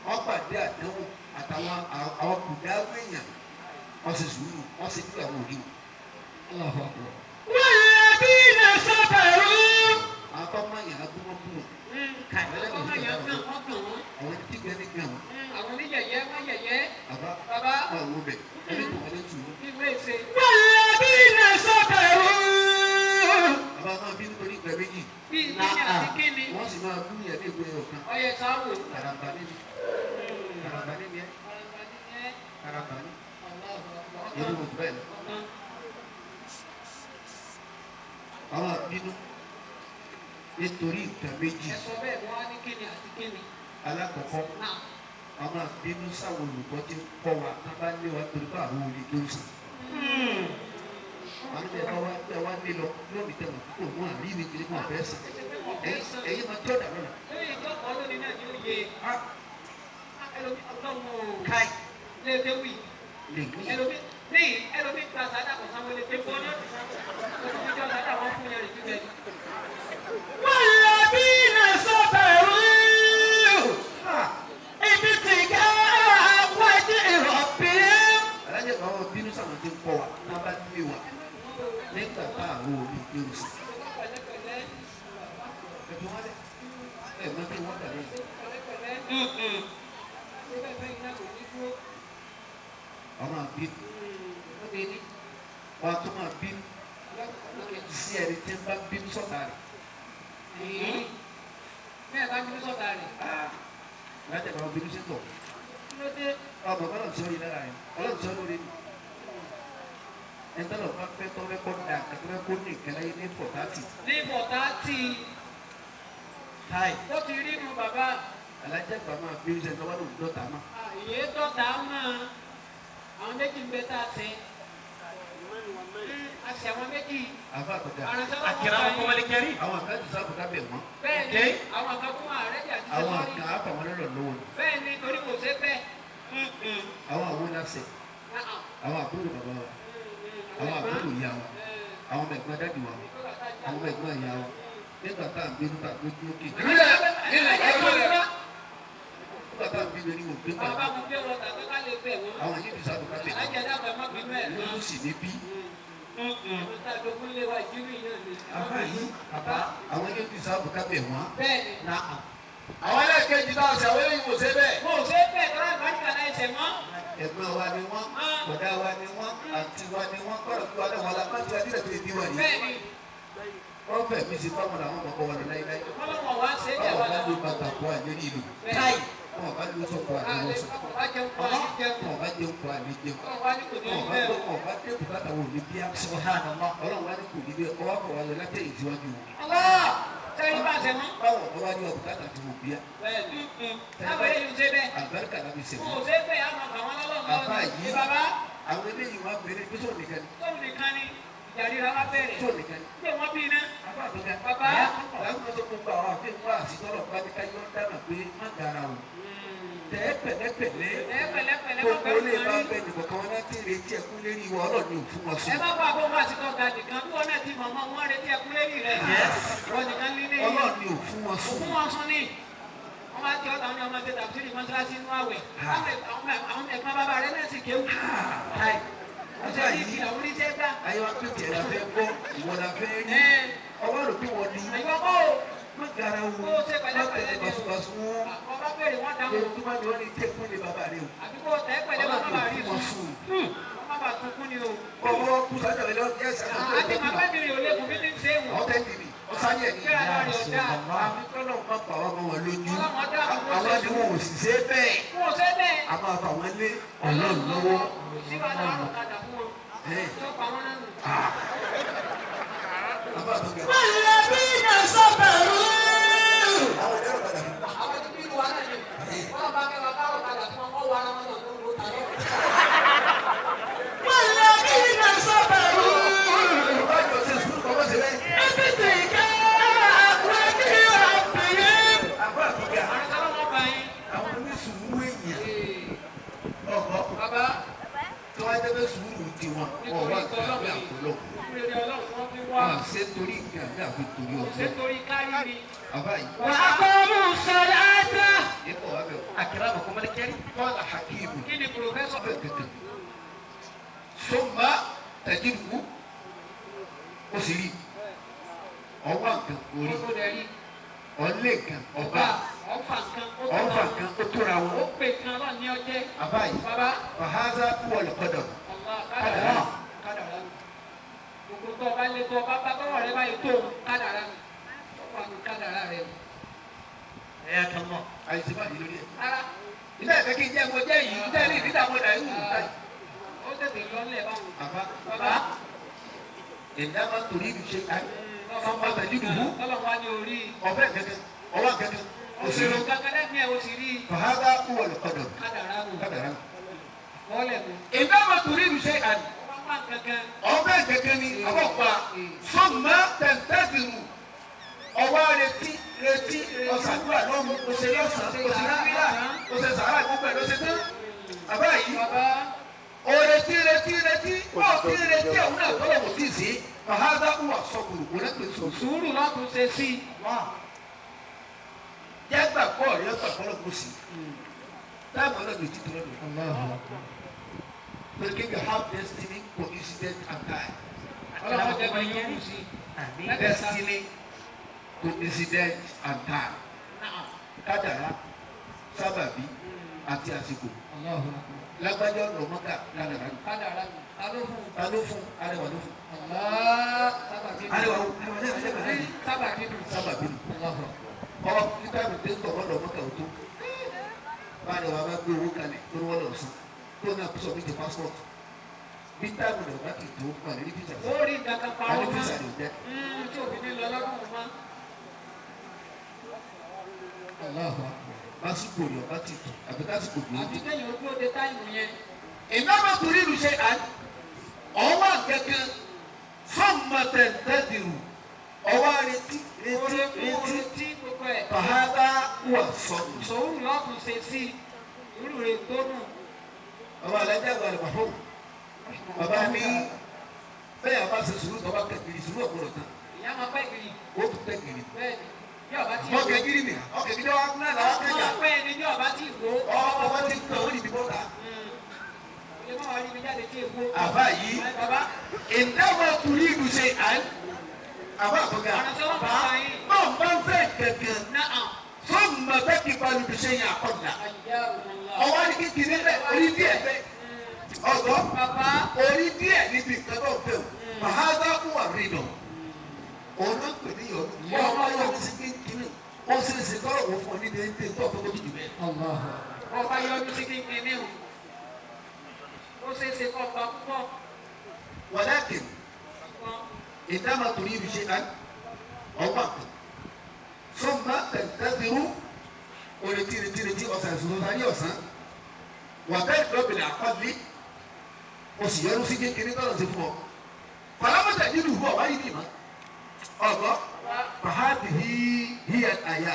wọ́n pàdé pàdé àdánwò àtàwọn àwọn kùdáwó èèyàn wọ́n ṣe sùúrù wọ́n ṣe dúró àwọn òrí wọn. Allahu Akbar. والذين صبروا Àwọn tó máa yàn á bú wọn bú wọn. Àwọn ọmọ yẹn kàn wọ́n kàn wọ́n. Àwọn tí gbẹ́ ní gbẹ́ wọn. Àwọn oníyẹ̀yẹ́ wọ́n yẹ̀yẹ́. Bàbá Bàbá wọn ò bẹ̀ ẹni tó wọlé tù ú. ìwé ìṣe. والذين صبروا Bàbá máa bí nítorí ìgbà méjì. Bí kíni àti kíni. Wọ́n sì máa bú yẹn ní ìwé ọ̀kan. Ọyẹ sáwò. Karamba ní ni. Karamba ní ni ẹ́. Karamba ní. Yẹ́nì mo jù báyìí lọ. Àwọn àbínú nítorí ìgbà méjì. Ẹ sọ bẹ́ẹ̀ wọ́n á ní kíni àti kíni. Alákọ̀ọ́kọ́ Náà. àwọn àbínú sáwọn olùkọ́ tí ń kọ́ wa ká bá lé wa torí bá àwọn olè tó ń sìn. Àwọn ẹ̀ bá wá ẹ wá lé lọ lónìí tẹ̀wọ̀n kó wọn àrí mi kiri wọn fẹ́ sàn. Ẹ̀yin máa tọ́ dà lọ́la. Lórí ìjọkọ̀ọ́ lónìí náà ni ó yẹ. Ẹlòmí ọlọ́run o. Káì Léde wì. lè gbé. Ẹlòmí ní ẹlòmí gba sàdá kò sanwó lé pé fún ọ́nà ti sanwó. Olùdíjọ́ sàdá wọn fún yẹn rẹ̀ jíjẹ ni. والذين صبروا ابتغاء وجه ربهم Alájẹ kan wọn bínú sáwọn tí ń kọ́ wa ká bá lé wa nígbà tá àwọn olè tó ń sìn. Pẹ̀lẹ́pẹ̀lẹ́ Ẹ fi wọ́n lẹ̀. Ẹ mọ kí wọ́n dà lọ́la. pẹ̀lẹ́pẹ̀lẹ́. Ṣé bẹ́ẹ̀ fẹ́ iná kò ní dúró? Àwọn àbínú. Ó dé ní. Wọ́n á tún máa bínú sí ẹni tí ń bá bínú sọ̀tà rẹ̀. Bẹ́ẹ̀ bá bínú sọ̀tà rẹ̀. Alájẹ kan wọn bínú sí tọ̀. Kí ló dé? Ọmọ ọlọ́run tí ó rí lára rẹ̀ ọlọ́run tí ó lórí mi. Ẹni tọ́lọ̀ bá fẹ́ tọ́ fẹ́ kọ́ da kàtó fẹ́ kó ní ìkẹlẹ́ yìí ní pọ̀tátì. Ní bọ̀tá tí Táì ó ti rí nu bàbá alájẹ gbà máa bínú sẹ́ni tó wá lòun dọ́ta mọ́. ìyé dọ́ta mọ́ àwọn méjì ń bẹ tá a ṣe. A ṣe àwọn méjì. Àfa àtọ̀gá. Àránṣẹ́ Akramakum al-karim. Àwọn kan ti sábà ká bẹ̀ wọ́n. Bẹ́ẹ̀ ni àwọn kan fún ààrẹ jà ti ṣe Àwọn lórí. kan á fà wọ́n lọ́rọ̀ lọ́wọ́ ni. Bẹ́ẹ̀ ni torí kò ṣe bẹ́ẹ̀. Àwọn àwọn lásẹ̀. Àwọn àbúrò bàbá wa. Àwọn àbúrò ìyá wa. Àwọn ọmọ ẹ̀gbọ́n dádì wa. Àwọn ọmọ ẹ̀gbọ́n ìyá wa. Nígbà tá à ń bínú tá à ń gbójú ókè. Nígbà tá à ń bínú ni mo gbé Bàbá pàdé. mo gbé wọn tàbí ká lè bẹ̀ wọ́n. Àwọn yìí ti sábà ká bẹ̀ wọ́n. Alájà dàgbà má bínú ẹ̀ lọ. Lóṣù sì ní bí. Àwọn tá a jogún lé wa ìjírí náà ni. Àfa yìí bàbá àwọn yìí ti sábà ká bẹ̀ wọ́n. Bẹ́ẹ̀ ni. Àwọn ẹlẹ́kẹ̀jì náà ṣe àwọn eléyìí kò ṣe bẹ́ẹ̀. Mo ò ṣe bẹ́ẹ̀ tọ́lá ìbáríkà láì ṣẹ̀ mọ́. Ẹ̀gbọ́n wa ni wọ́n, bọ̀dá wa ni wọ́n, àǹtí wa ni wọ́n, kọ́rọ̀ tí wa náà wọ́n la má ti wá nílẹ̀ tó ebi wà yìí. Bẹ́ẹ̀ ni. Wọ́n fẹ̀ mí sí báwọn làwọn ọmọ wa lọ láíláí. Ọlọ́wọ́ wa ṣe é jẹ́ Báwọn wa bá lọ. lu bàtà kó àlè ní ìlú. Bẹ́ẹ̀ ni. Wọn bá lu sọ̀kò àlè Àlè wọ́n sọ. bá jẹun kọ́ àlè jẹun. Wọn bá jẹun kó àlè jẹun. Ọlọ́run wa ní kò ní Wọn rí bá bẹ́ẹ̀ o. gbọ́ wọn bá dé bùkátà wọn ò ní bíá. Subhanallah. Ọlọ́run wa ní kò ní bẹ́ẹ̀ ọwọ́ kọ̀ wá lọ látẹ̀yìn síwájú wọn. Allah sẹ́yìn bá ṣe mọ́. Báwọn ọ̀dọ́ wa ní ọ̀bùkátà tí mo bíá. Bẹ́ẹ̀ ni. Táwọn eléyìí ń ṣe bẹ́ẹ̀. Àlùbáríkà láti ṣe Mo wọ́n. ò ṣe bẹ́ẹ̀ àmọ́ àwọn ọlọ́run Bàbá lọ́wọ́ yìí. ni. Bàbá Àwọn eléyìí wá bẹ̀rẹ̀ pé sóò nìkan ni. tóun nìkan ni ìjà ríra wá bẹ̀rẹ̀. Sóò nìkan ni. Pé wọ́n bí iná. Àbá àtọ́gá. Bàbá. Làwọn ọmọ tó gbogbo àwọn àfihàn wá àsìtọ́lọ̀ bá ní káyọ̀ ń dáná pé má gara o. Tẹ́ pẹ̀lẹ́pẹ̀lẹ́. Ẹ pẹ̀lẹ́pẹ̀lẹ́ má Gbogbo bẹ̀rù lè bá kan rí. bẹ nìkan kan wọn ti retí ẹkún lérí ìwọ Ọlọ́run ò fún wọn Ẹ sùn. má bá àbọ̀ wá sí tọ́ka nìkan bí wọn náà ti mọ̀ mọ́ wọn retí ẹkún lérí rẹ̀. Wọ́n nìkan lílé yìí. Ọlọ́run ò fún wọn sùn. Òkú wọn sún ní. Wọ́n wá tí ọ̀tá ní ọmọdé tàbí sí mọ́ṣáláṣí inú àwẹ̀. Àwọn ẹ̀gbọ́n bàbá rẹ̀ náà sì kéwù. Wọ́n ṣe ní ìkìlọ̀ oníṣẹ́ gbà. Ayé wa pé tiẹ̀ la fẹ́ gbọ́, ìwọ la fẹ́ rí. Ẹ Ọwọ́ rò pé wọ́n ní. àyọ̀ bọ́ o. Má gara o. Kó o ṣe Má tẹ̀lé pẹ̀lẹ́pẹ̀lẹ́ ni o. basubasu wọn. Àwọn bá bèrè wọ́n dáhùn. Lójúmọ́ ni wọ́n ní tẹ́kùn ní bàbá rẹ o. Àbí kó o tẹ́ pẹ̀lẹ́ kó má Ọlọ́run bàa ò rí fún wọn sùn. sùn. Kó má bàa sunkún ni o. Ọwọ́ kú sájà lọ yẹ sájà lọ. Àti màmá mi rè ológun bí ní ṣe wù. Ọ̀tẹ̀ tìrì, ọ̀sáyẹ̀ ni. Kí ara rẹ̀ ò dáa. Àfi kọ́lọ̀ má bà wá mọ́ wọn lójú. Ọlọ́run dá àwọn Àwọn ni wọn ò sì ṣe bẹ́ẹ̀. Kó o ṣe bẹ́ẹ̀. A máa fà wọ́n lé Ọlọ́run lọ́wọ́. Kò sí wàhálà àrùn kadà fún wọn. Ẹ̀. Tó pa wọn náà nù. Àbá àtọ́gà. والذين صبروا Àwọn ẹ̀rọ padà fún. Àwọn ti bínú wa náà ni. Wọ́n bá kẹ́ wa kárọ̀ kadà fún wọn, wọ́n wọ ara wọn lọ lóru ta lọ. والذين صبروا Bàbá àjọ ṣe sùúrù kọ́ wọ́n ṣe bẹ́ẹ̀. ابتغاء وجه ربهم Àbá àtọ́gà. Àwọn sábà wọn bá yín. Àwọn onísùúrù èèyàn. Ọ̀gọ́ Bàbá tí wọ́n á jẹ́ pé sùúrù tiwọn. Wọ́n wá gbàgbé àkọlọ́. rere Ọlọ́run wọ́n fi wá. Wọ́n ṣe torí nǹkan àbí àfi torí Kò ṣe ọ̀sẹ̀. torí kárí mi. Bàbá yìí. وأقاموا الصلاة. Ipò wa bẹ̀ wọ́n. أكرمكم الكريم. Kọ́lá Hakimu. Kí ni pòfẹ́sọ̀? Bẹ́ẹ̀ kẹ̀kẹ́. Sọ́mà tẹ̀jìrìkú. Ó sì rí. Ọwọ́ nǹkan orí. Ó lè rí. Ọ̀lẹ́ nǹkan ọba. Ọ̀fà nǹkan ó Ọ̀fà nǹkan ó tóra Ó wọn. pè kan lọ ní ọjẹ́. Bàbá yìí. Bàbá. Fàházà kú ọ̀lọ́kọ̀dọ̀. Allah kádàrá. Kádàrá. Gbogbo tó ọba lé tó ọba bá tọwọ́ rẹ báyìí tó kádàrá mi. Ọ̀pọ̀ àmì kádàrá rẹ. حياك الله. Àyèsí báyìí lórí ẹ̀. Rárá. Ilé ẹ̀fẹ́ kí n jẹ́ mo jẹ́ yìí. Ilé ẹ̀rí ìdílé àwọn ọ̀dà yìí wù ú táyì. Ó tètè lọ nílẹ̀ báwọn. Bàbá. Bàbá. Ìdá máa ń torí ìlú ṣe ká. Sọ́mà tẹ̀jìrìkú. Tọ́lọ̀ wá ní orí. Ọ̀fẹ́ kẹ̀kẹ́. Ọwọ́ kẹ̀kẹ́. Òṣèré kankan lẹ́mìí ẹ̀ ó sì rí Fàházà kú ọ̀lọ́kọ̀dọ̀. kádàrá wò. Kádàrá. Bọ́ọ̀lẹ̀ mú. Ìdá máa torí ìlú ṣe àná. Wọ́n wá kankan. Ọbẹ̀ kẹ̀kẹ́ ni ọwọ́ pa sọ́mà tẹ̀ntẹ́sìrù ọwọ́ retí retí ọ̀sàdúrà lọ́mú ọ̀sẹ̀ lọ́sàn ọ̀sẹ̀ rírà ọ̀sẹ̀ sàrà gbogbo ẹ̀ lọ́sẹ̀ tán. Bàbá yìí Bàbá. ọ̀rẹ́tí retí retí ọ̀tí retí ọ̀hún náà tọ́lọ̀ kò tí ì sí fàhádà wà sọ̀kùrù kò lẹ́pẹ̀ sọ̀rọ̀. Sùúrù lọ́tún ṣe sí i. Jẹ́ gbàgbọ́ ọ̀rẹ́ gbàgbọ́ lọ́kùn sí táàmù ọlọ́dún ti tó lọ́dún. Pé kí you have destiny coincident and time. Ọlọ́run jẹ́ kí yóò kù sí i. آمين. Destiny coincident and time. Kádàrá sábàbí àti àsìkò. Lágbájá ọ̀nà mọ́kà kádàrá ni. Kádàrá mi. Ta ló fún un? Ta ló fún arẹwà ló fún. Allah sábàbí nù. Arẹwà wo arẹwà lẹ́yìn arẹwà lẹ́yìn Sábàbí nù. sábàbí nù. Ọ nígbà mi dé tọ̀ ọ̀nà mọ́kà ò tó. Báyọ̀ wá bá gbé owó kalẹ̀ tó ní wọ́n lọ sùn. Tó náà sọ mí di passport. Bí táàmù rẹ̀ bá ti tó, wà ní físà. Ó rí nǹkan kan Wà parọ́ ní mọ́. físà ló jẹ́. Tí òbí ní lọ lọ́dún mọ́. Lásìkò rẹ̀ ọba ti tó àbí lásìkò rẹ̀ ó Àbí tó. kẹ́yìn ojú òde táìmù yẹn. Ìnáwó torí ìlú ṣe à ọwọ́ kẹ̀kẹ́ fọ́ọ̀mù tẹ̀ntẹ́dìrù ọwọ́ retí retí retí Retí gbogbo ẹ̀. fàhádà wà sọ̀rọ̀. Sùúrù lọ́tún ṣe sí i. Sùúrù rẹ̀ tó nù. Bàbá alájà àgbà rẹ̀ pàfọ́. Bàbá ní bẹ́ẹ̀ àbá ṣe sùúrù tó bá kẹ̀kiri sùúrù ọ̀gbọ̀rọ̀ tán Ìyá máa pẹ́ kiri. ó tún tẹ̀kiri. Bẹ́ẹ̀ni. Bí ọba tí Ọkẹ̀kiri ni ọkẹ̀kiri wa náà làwọn kẹjà. Ọmọ pẹ́ ni bí ọba tí ìwò. Ọmọ ti tàn ó nìdí bọ́ta. Ilé máa wá níbi jáde tí èwo. Àbá yìí Bàbá. ìnáwó torí ìlú ṣe à ń àbá àbọ̀gà. Ọ̀nà tí wọ́n bá yín. Bọ́ọ̀ bá ń fẹ́ kẹ̀kẹ́ Náà. fún mọ̀tẹ́kì balùwẹ̀ ṣe yàn àkọ́dà. Àyà òun lọ. Ọwọ́ ní kékeré bẹ́ẹ̀ orí díẹ̀ bẹ́ẹ̀ ọ̀dọ́ Bàbá. orí díẹ̀ níbi nǹkan tó ń fẹ́ o fàhádà wà rí nà òun náà pè ní yọ̀ọ́ wọ́n máa yọ ní sí kékeré ó sì ń ṣe tọ́lọ̀ wọ́n fún ọ ní déédéé tó ọ̀tọ́ tó jù bẹ́ẹ̀. Ọba yọjú sí kínkínní o. Ó ṣeé ṣe kọ́ ọba púpọ̀. Wàláàkì Ṣùgbọ́n ìdámà torí ibi ṣe án ọgbà kan sọ́mbà tẹ̀ntẹ́dìrú oretí retí retí ọ̀sán ìṣòro ayé ọ̀sán wà bẹ́ẹ̀ lọ́bìnrin àkọ́lé o sì yọrù sí kékeré tọ́lọ̀ sí fún ọ fàlámọ́tà nínú ìhù ọ̀wá yìí nìmọ̀ ọ̀gọ́ fàhádì hí híyà àyà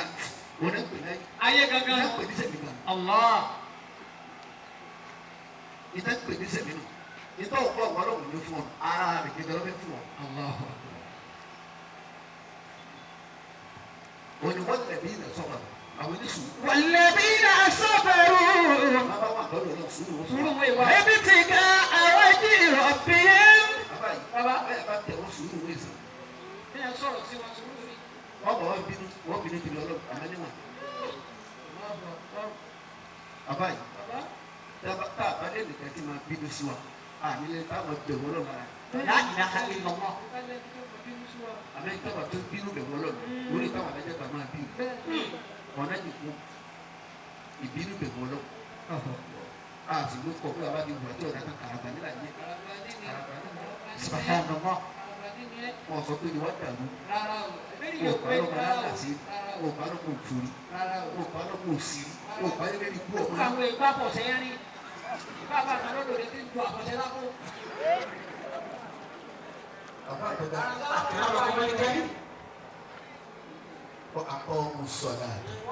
wọn ń pè ní ayé gangan. ìtàn pè ní sẹ̀mí gan Allah. ìtàn pè ní sẹ̀mí nù ìtàn òkú ọ̀wọ́ ọlọ́run ló fún ọ ara rẹ̀ gẹ́gẹ́ lọ́fẹ́ fún ọ. Òní wọ́n tẹ̀lé ilẹ̀ sọ̀rọ̀ àwọn oníṣòwò. والذين صبروا Bàbá wà lọ́dọ̀ náà sùúrù wọn Sùúrù sùúrù. wo ìwà. ابتغاء وجه ربهم. Bàbá yìí Bàbá. bẹ́ẹ̀ bá tẹ̀ wọ́n sùúrù wọ́n ìsàn. Bí ẹ sọ̀rọ̀ sí wọn sùúrù ni. Wọ́n bọ̀ wọ́n bínú wọ́n bínú ti lọ lọ́wọ́ àmọ́ níwọ̀n. Bàbá yìí Bàbá. tá a bá lé nìkan tí máa bínú sí wa àní lè táwọn bẹ̀ wọ́n lọ́wọ́ rẹ̀. لا إله إلا الله. Bàbá lẹ́ni tó mọ bínú sí wa. Àmọ́ ìtọ́wà tó bínú bẹ̀ wọ́n lọ́wọ́ lórí táwọn adájọ́ bá máa bínú. Ọ̀nà ìkú ìbínú bẹ̀ wọ́n lọ́wọ́. A sì ló kọ̀ pé bàbá mi wà tí ọ̀dà kan kàràbà nílà yẹ. Àràbà nínú ẹ. Kàràbà nílà. Subhanallah. Àràbà nínú ẹ. Wọ́n sọ pé ni wọ́n dàrú. Rárá o. Ìbéèrè Wọ́n yóò pa pé lọ́mọ rárá o. aláǹdà sí. Rárá o. Wọ́n pa lọ́mọ òfurì. Rárá o. Wọ́n pa lọ́mọ òsì. Wọ́n pa lẹ́lẹ́rìí ikú ọmọ. Àwọn ìgbà pọ̀sẹ̀ rin. Bàbá kan lọ́dọ̀ rẹ̀ ti ń du àpọ̀sẹ̀ lápò. Bàbá àtọ́jà. أكرمكم الكريم. Wọ́n akọ́ ohun sọ̀dà.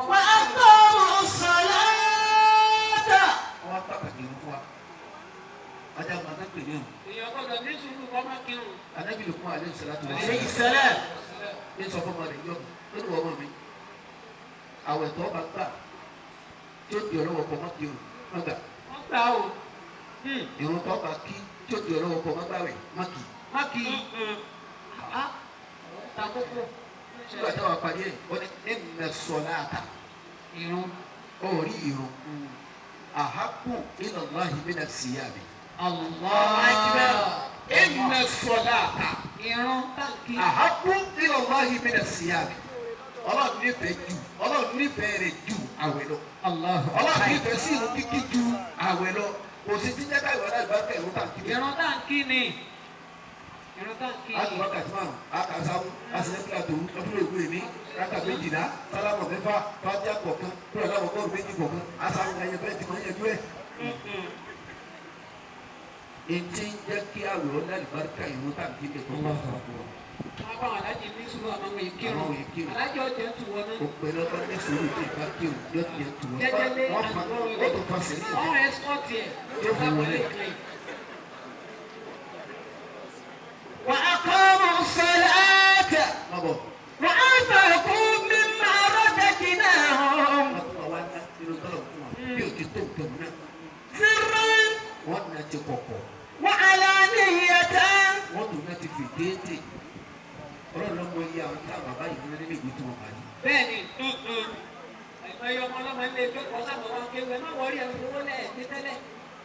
وأقاموا الصلاة. Wọ́n wá pàtàkì ìlú fún wa. Ajá máa ń pè pè ní o. Èèyàn gbọ́dọ̀ ní sùúrù kọ́ máa kírun. Ànábì Lukman alayhi salatu wa Alayhi salam. salam. Ní sọ fún ọmọ rẹ̀ yọ ó ní wọ́n mọ̀ mi. Àwẹ̀ tó bá gbà tí ó di ọlọ́wọ́ kọ́ má kírun má gbà. Wọ́n gbà o. Ìrun tó bá kí tí ó di ọlọ́wọ́ kọ́ má gbàwẹ̀ má kì. Má kì í. Ta kókó. Nígbà táwọn apàdé ẹ̀ wọ́n ní inna salata Ìrun. ó rí ìrun. Ahabbu ila Allahi mina siyami. Allahu akbar. Inna salata Ìrun táǹkì. ahabbu ila Allahi mina siyami. Ọlọ́run nífẹ̀ẹ́ jù Ọlọ́run nífẹ̀ẹ́ rẹ̀ ju àwẹ̀ lọ. Allahu Ọlọ́run akbar. nífẹ̀ẹ́ sí ìrun kíkí ju àwẹ̀ lọ. Kò sí ti jẹ́ káyọ̀ láti bá kẹ́ ìrun táǹkì bẹ́ẹ̀. Ìrun táǹkì ni. Ìrun táǹkì A ni. tún wákàtí márùn-ún, a kà sáwù, a sì ní kílà tòun, lọ́fíìlì ògùn èmi, rákà méjìlá, sálámọ̀ mẹ́fà, fátíà kọ̀ọ̀kan, kúrò láwọn ọgọ́rùn-ún méjì kọ̀ọ̀kan, a sáwù ẹyẹ bẹ́ẹ̀ ti máa ń yanjú ẹ̀. Etí ń jẹ́ kí àwẹ̀ ọ̀dà àlùbáríkà ìrun táǹkì lè tó wọ́n. Wọ́n bá wọn aláàjì ní sùúrù àwọn ọmọ ìkírun. Àwọn ìkírun. Aláàjì ọ̀jẹ̀ tù wọ́n náà. Òpè lọ́tọ́ ní sùúrù tí ìbá kí o yóò tiẹ̀ tù wọ́n. Jẹ́jẹ́lé Wọ́n fa wọ́n tó fa sẹ́yìn. Wọ́n ẹ̀sìkọ́tì ẹ̀. Yóò fi wọlé. Wa aqamu salata. Má bọ̀. Wa anfaqu mimma razaqnahum. Wọ́n tún wá ná nínú tọ́lọ̀ fún wa. Bí o ti tó nǹkan náà, Sirran wọ́n ná ti kọ̀kọ̀. wa alaniyatan. Wọ́n tún ná ti fi déédéé. Ọlọ́run ló mọ iye àwọn tá bàbá yìí ní nílé ìwé tí wọ́n kà ní. Bẹ́ẹ̀ni, ẹ̀yọ ọmọ ọlọ́mọ ilé ìkẹ́kọ̀ọ́ sábà wá kéwù ẹ má wọrí ẹ̀ owó lẹ̀ ní tẹ́lẹ̀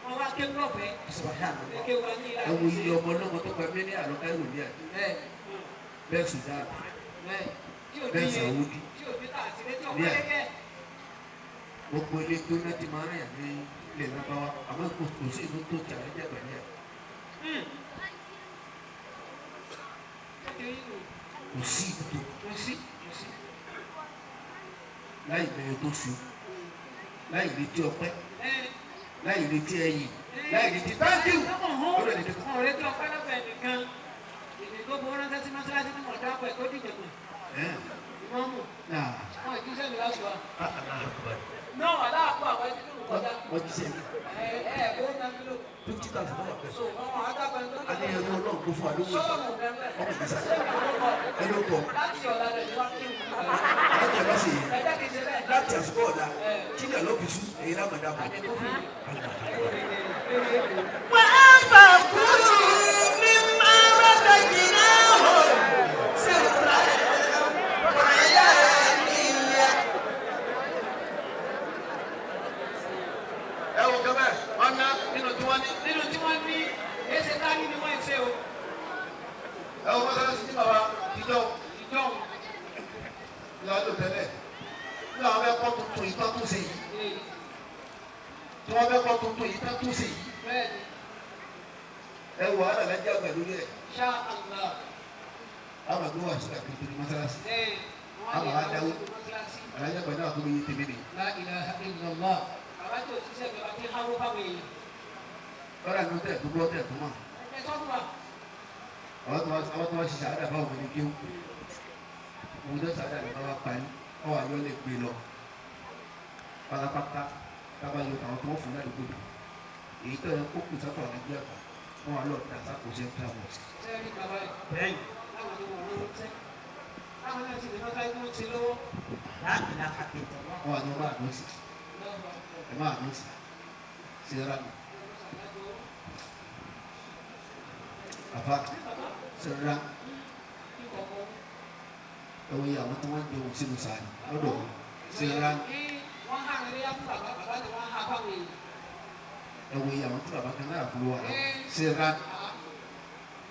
wọ́n wá kéwù lọ́fẹ̀ẹ́ Subhanallah. kéwù wa ní ìlà. Ẹ wo iye ọmọ ọlọ́mọ tó gba mílíọ̀nù àlọ́ káírò ní àná. Bẹ́ẹ̀ni, Bẹ́ẹ̀ Sudan, bẹ́ẹ̀ni, tí ò bẹ́ẹ̀ díye Saudi. tí ò dín tà sí létí Ní ọ̀pọ̀ à. gẹ́gẹ́. Gbogbo ilé gbóná ti máa ń rìn ní ilẹ̀ lábáwá. Àmọ́ kò sí ìlú tó ti àlejò àgbà ní à. Kò sí ìlú tó Kò sí, kò sí. láì bẹ̀rẹ̀ tó su, láì retí ọpẹ́, Ẹ láì retí ẹyìn, láì retí thank you. Lọ́dọ̀ ẹni kankan. Ọ̀rẹ́ tí ọpẹ́ lọ́fẹ̀ẹ́ nìkan. Èdè tó fowó ránṣẹ́ sí mọ́ṣáláṣí ní mọ̀ọ́dá pẹ̀ tó dìjẹ̀ pẹ̀. Ẹ̀ Ìmọ̀ọ́mù, náà. wọn ì jíṣẹ́ mi lásùwà. Allahu Akbar. Náà aláàpọ̀ àwọn ẹni tó ń kọjá. Wọ́n ti sẹ́yìn. Ẹ ẹ kó náà mi lò. 50,000 náírà pẹ̀lú. So wọn àtàkùn ẹni tó ń A ní ẹrú Ọlọ́run kó fún wa lówó. Sọ́ọ̀mù bẹ́ẹ̀ Ọmọ ìgbésà. Sẹ́mi olóko. Ẹ ló kọ. Láti ọ̀la rẹ̀ ni wá kí n. Alájà bá ṣe yẹn. Ẹ jẹ́ kí n ṣe bẹ́ẹ̀. Láti àsìkò ọ̀la, kí ni àlọ́ fi sú èyí lámàdá bọ̀. Wa anfaqu mimma razaqnahum. Sirran wa alaniyatan. Ẹ wo gẹ́gẹ́ wọ́n ná nínú tí wọ́n ní. Nínú tí wọ́n ní, èsì táyé ni wọ́n ń ṣe o. Ẹ wo mọ́sálásí tí bàbá ìjọ Ìjọ ìlà lò tẹ́lẹ̀. Ní àwọn fẹ́ kọ́ tuntun yìí tán tún ṣe yìí. Tí wọ́n fẹ́ kọ́ tuntun yìí tán tún ṣe yìí. bẹ́ẹ̀ni, Ẹ wo wàhálà lẹ́jẹ̀ àgbà lórí ẹ̀. ṣá Allah. Àwọn àgbẹ̀ wà sí àkókò ní mọ́sálásí. Ẹ wọ́n Àwọn lè adáwó. lọ sí mọ́ṣáláṣí. Alájà àgbà náà kó lóye tèmi ni. La ilaha illallah. Bàbá tí òṣìṣẹ́ ìjọba ti háwó fáwọn èèyàn. Lọ́dà ní tẹ̀ tó gbọ́ tẹ̀ tó mọ̀. Ẹ sọ fún wa. Àwọn tó wá ṣiṣẹ́ àdá fáwọn ọmọ ní kéwù. Òun tó ṣàdá ní bá wá parí. Ọwọ́ àyọ́ lè gbé lọ. Pátápátá tábà yọ àwọn tó wọ́n fún ládùúgbò. Èyí tó yẹ kó kù sápò àlájá àgbà. Wọ́n wá lọ dà sápò Central Mosque. Ṣé ẹ rí bàbá yìí? Bẹ́ẹ̀ni. Láwọn tó wọ̀ wọ́n tẹ́. Láwọn náà sì ní mọ́ṣáláṣí tó ń ṣe lọ́wọ́. La ilaha illallah. Wọ́n wá ní wọ́n bá àdó sí. Ẹ má àdó sí. Ṣé rárá mi? Àfa ṣe rárá. Ẹ wo iye àwọn tí wọ́n ń jẹun sínú sàárì lọ́dọ̀ wọn. Ṣé rárá? Wọ́n há ní ilé fún bàbá, bàbá ni wọ́n há fáwọn èèyàn. Ẹ wo iye àwọn tí bàbá kan náà fún wa. Ṣé rárá?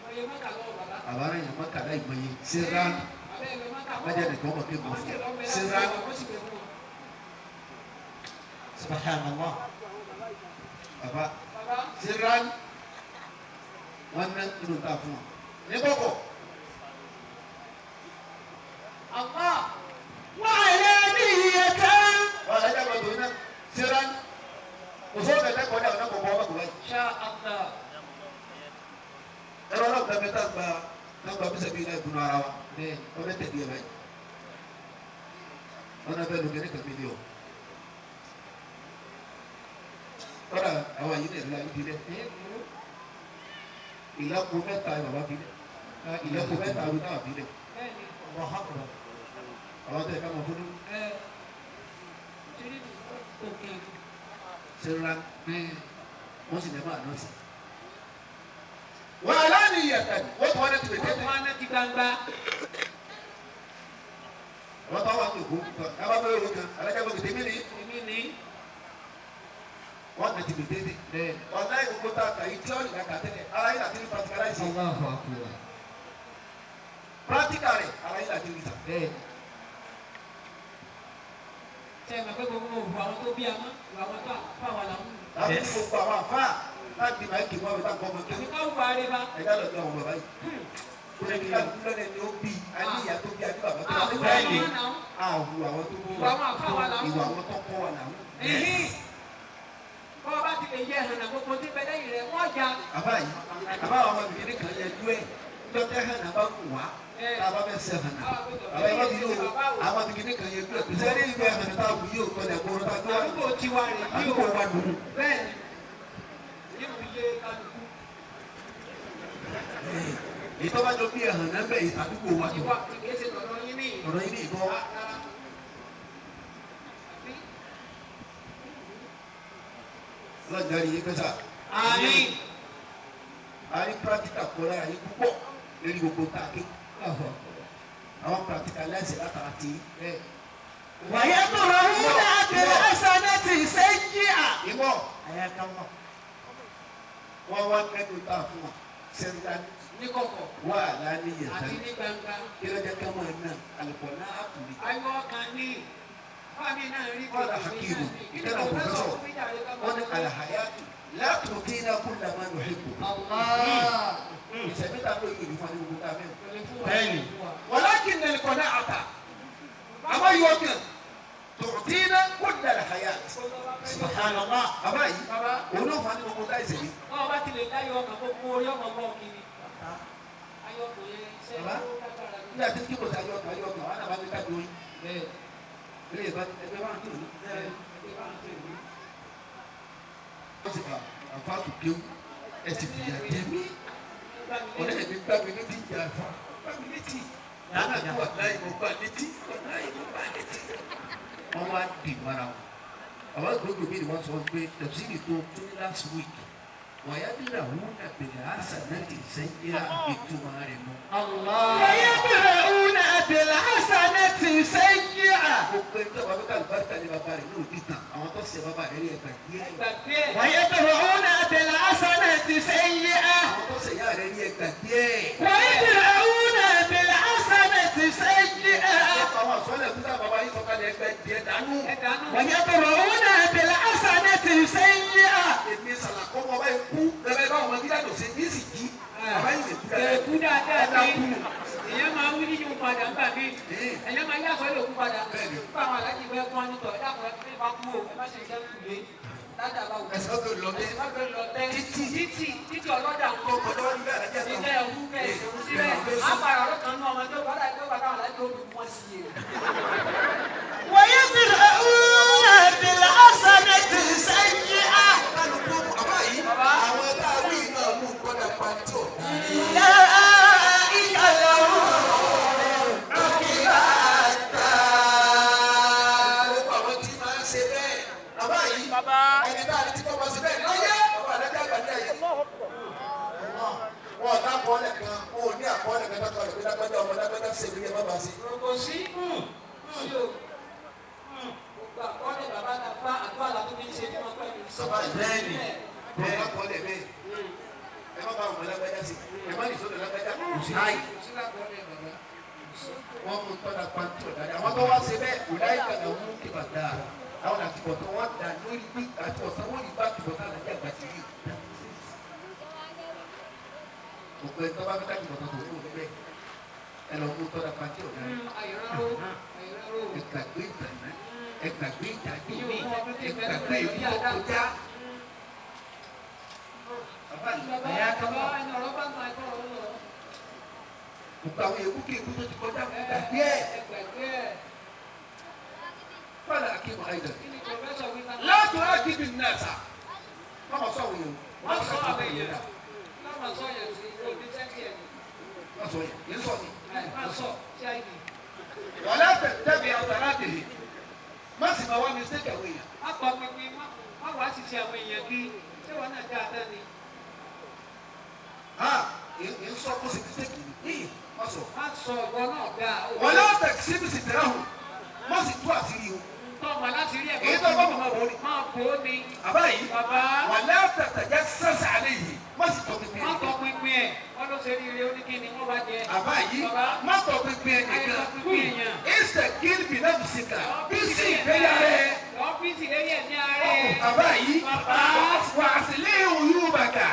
Wọ́n yẹ mọ́kà lọ́wọ́ bàbá. Bàbá rẹ̀ yàn mọ́kà láì mọye. Ṣé rárá? Bàbá yẹ mọ́kà lọ́wọ́. Májà nìkan mọ̀ kí n mọ̀ Àwọn fún tí un. ò Ṣé rárá? wọ́n sì gbé fún wọn. Subhanallah. Bàbá Bàbá ṣé rárá? Wọ́n ná nínú ta fún wọn. Ní kọ̀kọ̀. Allah. Wa alaniyatan. Wọ́n alájà àgbà tó iná. Ṣé rárá? Kò sóò kẹ̀kẹ́ kọjá ọ̀nà kọ̀ọ̀kan ọmọ kò báyìí. Ṣá Allah. Ẹ̀rọ ọlọ́run kan bẹ tá gba tá gba bísẹ̀ bí ilá ìdùnnú ara wa. Bẹ́ẹ̀ni. Wọ́n bẹ tẹ̀lé ẹ̀ báyìí. Wọ́n náà bẹ lókè ní kàmí ni o. Kọ́dà àwọn yìí lè la ibi dẹ. Ìlọ́po mẹ́ta bàbá fi lẹ̀. Ìlọ́po mẹ́ta ló náà fi lẹ̀. Àwọn tẹ̀ ká mọ̀ fún un. Ṣé wọ́n sì lè máa náà sí. Wàhálà ni ìyàtọ̀ wọ́n tún wá ní tìbẹ̀ tẹ́tẹ́. Wọ́n á ti gbangba. Wọ́n bá wà ní òkú kábà bẹ́ẹ̀ ló kan alájà gbọ́dọ̀ tèmi ni. Èmi ni. Wọ́n ní tìbẹ̀ tẹ́tẹ́. Ọ̀nà ìgbòho tá a kà yìí tíọ́rì la kà tẹ́lẹ̀ ara yìí láti ní practicalize. Allahu akbar. Practical rẹ̀ ara yìí láti ní sà. Ṣé ẹ mọ̀ pé gbogbo òwò àwọn tó bí amọ́, òwò àwọn tó àpá wà láwọn. Láti gbogbo àwọn àfáà láti máa kí wọ́n fi tá gbọ́mọ kí. Àbí ká wù àrẹ bá. Ẹ̀dá lọ́dọ̀ àwọn bàbá yìí. Kò ní ká lọ́dẹ̀ ni ó bí a ní ìyá tó bí a ní bàbá tó bí. Bẹ́ẹ̀ni. Àwù àwọn tó kọ́ Ìwà àwọn àfáà wà láwọn. Ìwà àwọn tó kọ́ wà láwọn. Bọ́ bá ti lè yẹ ẹ̀hànà gbogbo tí bẹ lẹ́yìn rẹ̀ wọ́n ja. Àbá yìí, àbá àwọn ọmọbìnrin kan yẹ jú ẹ̀ dọ́tẹ́ hànà bá kù wá. Tá a bá fẹ́ sẹ́ hànà. Àbá yìí wọ́n ti yóò àwọn ọmọbìnrin kan yẹ jú ẹ̀. Sẹ́rí ìgbẹ́ hànà tá a wù yóò kọ́ Àdúgbò tiwa rè yí o. Àdúgbò wa dùn. Bẹ́ẹ̀ni. Nínú ilé kálukú. Ìtọ́ bá jọ bí ẹ̀hàn náà bẹ̀ àdúgbò wa dùn. Tiwa kìí ṣe tọ̀dọ̀ yín ní. Ọ̀rọ̀ yín ní ìbọn. Ọlọ́jà yìí pẹ́ sà. Àmín. A ní pírátíkà kọ́ lára yín púpọ̀ lórí gbogbo tá a ké. Àwọn pírátíkà láìsí látara ti. Wàyẹ̀ tọrọ wúlò àbẹ̀rẹ̀ àṣàlẹ̀ sẹ́yìn à. Ìwọ Ayakallah. wọ́n wá kẹ́kọ̀ọ́ tá a fún wa. Sẹ́ńtà Ní kọ̀kọ̀ wà láníyàn àti ní gbangba. Kí ló jẹ́ ká máa ná àlùkò náà á kù ní. Ayọ̀ kan ní. Fáàmì náà rí Kọ́lá Hakimu, ìtẹ́nà pòfẹ́sọ̀, wọ́n ní alahayatu látòkè náà kó dàmá nù hẹ́kù. Allah. Ìṣẹ̀mí ta ló yìí nípa ní gbogbo tá a fẹ́. Bẹ́ẹ̀ni. Walakin al-qana'ata àmọ́ yóò kàn tòkìtì kó dàlẹ̀ hayat. Subhanallah. Bàbá yìí, òun náà fà ní gbogbo tá ìṣẹ̀mí. Bọ́ọ̀ bá ti lè dáyọ̀ ọkàn gbogbo orí ọmọ bọ́ kiri. Ayọ̀ kò yẹ iṣẹ́ Bàbá, tó lágbára ní. nígbà tí kí kò sí ayọ̀ kan ayọ̀ kan, wọn náà bá ní ká dóyin. Ilé ìbá ẹgbẹ́ bá ń tó ní. Wọ́n ti bá àfa tó kéwù, ẹ ti fìyà jẹ mí. Ọ̀rẹ́ mi gbá mi létí ìjà àfa, gbá mi létí. Lánàá tó wà láyé mo gbá létí, wà láyé mo gbá létí. Wọ́n wá dì mọ́ra wọn. Àwọn gbogbo mi ni wọ́n sọ pé tẹ̀síìlì tó tún last week. Wàyà bí làwọn àbẹ̀lẹ̀ àṣà náà ti sẹ́yìn ìtumọ̀ rẹ̀ mọ́. Wàyẹ̀ tọrọ wúlò àbẹ̀rẹ̀ àṣàlẹ̀ sẹ́yìn à. Gbogbo ẹni tó bá fẹ́ kàlùbáríkà ní bàbá rẹ̀ ní òbí tàn, àwọn tó ṣe bàbá rẹ̀ rí ẹ̀ka díẹ̀. Gbàgbé ẹ̀. Wàyẹ̀ tọrọ wúlò àbẹ̀rẹ̀ àṣàlẹ̀ sẹ́yìn à. Àwọn tó ṣe ìyá rẹ̀ rí ẹ̀ka díẹ̀. Wàyẹ̀ tọrọ wúlò àbẹ̀rẹ̀ àṣàlẹ̀ sẹ́yìn à. Àwọn àsọ̀lẹ̀ kúta bàbá yìí sọ̀kalẹ̀ ẹgbẹ́ díẹ̀ dànù. Ẹ dànù. Wàyẹ̀ tọrọ wúlò àbẹ̀rẹ̀ àṣàlẹ̀ sẹ́yìn à. Èmi sàlàkọ́ mọ báyìí kú lẹ́bẹ̀ẹ́ báwọn ọmọ gíga lòsè ní sì jí. Bàbá yìí lè kú dáadáa. Ẹ̀kú dáadáa ni. Èèyàn máa ń wí nínú padà ńgbà mí. Èèyàn máa yàtọ̀ lè kú padà. Bẹ́ẹ̀ni. Nípa àwọn aláàjì bẹ́ẹ̀ kọ́ ní tọ̀ ẹ̀dá kan ẹ bá kú o, ẹ má ṣe iṣẹ́ kù lé. Dáadáa bá wù. Ẹ̀sìn ọ̀gbìn lọ tẹ́. Ẹ̀sìn ọ̀gbìn lọ tẹ́. Títì. Títì títì ọlọ́dà ń Tó kọjá wọn níbẹ̀ àdájẹ́ Ìjẹ́ ẹ̀hú bẹ́ẹ̀ ìṣòro síbẹ̀. Á padà ọ̀rọ̀ kan nú ọmọ tó bá dà gbé bàtà àwọn aláàjì ó fi wọ́n sí i. Wàyẹ̀ tọrọ wúlò àbẹ̀rẹ̀ àṣàlẹ̀ sẹ́yìn à. Kálukú bàbá yìí, àwọn tá a wí náà mú gbọ́dọ̀ pa tí ò dáa. أولئك لهم عقبى الدار. Gbogbo àwọn tí máa ń ṣe bẹ́ẹ̀. Bàbá yìí, ẹni tá a ní tí kò máa ṣe bẹ́ẹ̀ láyé, bàbá àdájọ́ àgbà ní ayé. Wọn ò dákọ̀ọ́lẹ̀ kan, wọn ò ní àkọọ́lẹ̀ kan dákọ̀ọ́lẹ̀ pé lágbájá ọmọ lágbájá ṣe mí ní ẹ má bàa ṣe. Kò sí. Sí o. Gbogbo àkọọ́lẹ̀ bàbá ta bá àdúrà látó fi ń ṣe ní wọn pẹ̀lú. Bàbá yìí, Bẹ́ẹ̀ni. wọn ò dákọ̀ọ́lẹ̀ bẹ́ẹ̀. Ẹ má bá ọmọ lágbájá ṣe, ẹ má nìṣó lágbájá, kò sí láyé. Kò sí lákọọ́lẹ̀ bàbá. Wọ́n mú tọ́da pàǹtí ọ̀dàdà. Àwọn tó wá ṣe bẹ́ẹ̀ kò láyé kàdà mú kíbà dáa. Àwọn àtibọ̀tán wọn dà lórí bí àtibọ̀tán wọn rí bá àtibọ̀tán àlàyé àgbà ti rí. Gbogbo ẹni tó bá fẹ́ káàtìbọ̀tán tó kú níbẹ̀. Ẹ lọ mú tọ́da pàǹtí ọ̀dàdà. Àyọ̀rọ̀ àyọ̀rọ̀. Ẹ gbàgbé ìtànà, ẹ gbàgbé ìdájọ́, ẹ gbàgbé ìlú tó kọjá. Bàbá yìí, Bàbá bàbá ẹni ọ̀rọ̀ bá máa kọ́ ọ̀rọ̀ lọ. gbogbo àwọn èkú kéèkú tó ti kọjá gbàgbé ẹ̀. Ẹ gbàgbé ẹ̀. Fọlá Akéwà Aidan. Kí ni pòfẹ́sọ̀ wí ká? Látò ákìbì nàṣà. Wọ́n mọ̀ sọ̀rọ̀ yẹn. Wọ́n sọ àwọn èèyàn. máa sọ yẹn sí òbí sẹ́ńtì ẹ̀ ní. Má sọ yẹn, yẹn sọ ni. Má sọ sí àìní. Wàlá tẹ̀bi àtàrà tèlè. Má sì máa wá mistake àwọn èèyàn. Má pa pinpin, má wàá ṣiṣẹ́ àwọn èèyàn kí ṣé wọn náà dáa tán ni. Ha yẹn sọ kó sì mistake ni. Má sọ. Má sọ ìwọ náà dáa. Wàlá tẹ̀sí sì tẹ̀lé hù. Má sì tú àṣírí o. Tọ́mọ láti rí ẹ̀kọ́. Èyí tó bá màmá wọlé. Má kó ni. Àbá yìí. Bàbá. Wàlá tẹ̀tẹ̀jẹ́ sẹ́sẹ̀ alẹ́ yìí. Má sì tọ́ pinpin. Má tọ́ pinpin ẹ̀. Wọ́n ló ṣe rí ire oníkíni wọ́n bá jẹ. Àbá yìí. Bàbá. Má tọ́ pinpin ẹ̀ nìkan. Àìsàn pinpin èèyàn. Ìsẹ̀ kílbì náà fi sìkà. Bí sì ìgbéyà rẹ̀. Ọ́fíìsì lórí ẹ̀mí ara ẹ̀. Bàbá yìí. Bàbá. Wà á sì lé òyú bàtà.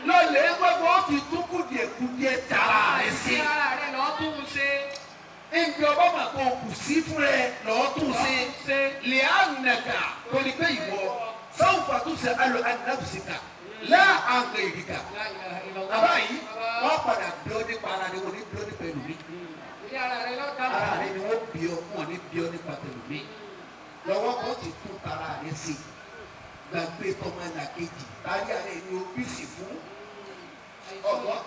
Lọ́lẹ̀ gbogbo ti tún kùdìẹ̀kùdìẹ̀ tààrà rẹ̀ sí. Ara rẹ̀ lọ́ọ́ tún un ṣe. Ibi ọba mà kó kù sí fún rẹ lọ́ọ́ tún ṣe. Lè á nàkà tó ní pé ìwọ sáwùfà tún ṣe alọ àdínàbùsìkà lá àgbẹ̀ ìdìkà. La ilaha illallah. Bàbá yìí wọ́n padà bí ọ nípa ara rẹ̀ wọ́n ní bí ọ nípa ẹlòmíì. Ilé ara rẹ̀ lọ́ọ́ dáhùn. Ara rẹ̀ ni wọ́n bí ọ wọ́n ní bí ọ nípa tẹlòmíì. Lọ́wọ́ kan ti tún tara rẹ̀ sí. Gbàgbé tọmọ ẹ̀nà kejì táyà rẹ̀ ni o bí sì fún. Ọ̀gbọ́n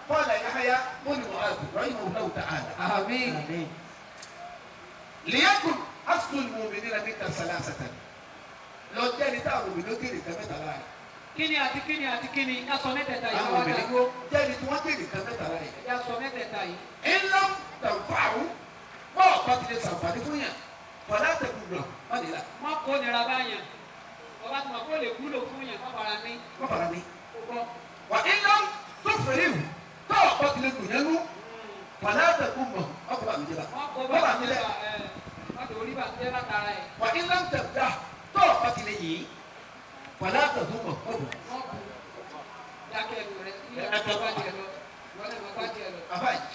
Qala Yahya bin Mu'adh rahimahullahu ta'ala. Àmín. Liyakun aslul mu'minina minka salasatan. Lọ jẹ́ni táwọn òbí ló kéde kan mẹ́ta láàyè. Kíni àti kíni àti kíni ká sọ mẹ́tẹ̀ẹ̀ta yìí Àwọn wá òbí dàgbó. jẹ́ni tí wọ́n kéde kan mẹ́ta láàyè. Ẹja sọ mẹ́tẹ̀ẹ̀ta yìí. Ńlá tàǹfààrù bọ́ọ̀ bá ti lè sàǹfààní fún yàn. Fọlá tẹ̀kù lọ, má nílà, Má kó nira báyàn. Ọba tí mo kó lè wúlò fún yàn má fara ní. má fara ní. Kó gbọ́. Wà ńlá tó fèrè wù, tọ́ọ̀ bá ti lè dùn yẹn nú. Fọlá tẹ̀kù mọ̀, ọkọ̀ bá mi jẹ bá. Má kó Má bá bà mí lẹ̀. ẹ̀ má tó orí bàtẹ́ látara ẹ̀. Wà ńlá tẹ̀kù tọ́ọ̀ bá ti lè yìí. Fọlá tẹ̀kù mọ̀, ọkọ̀ Má kú. Dákẹ́ ẹnu rẹ̀ kí ẹ̀ bá tiẹ̀ lọ. Wọ́n lè má bá tiẹ̀ lọ. Bàbá yìí,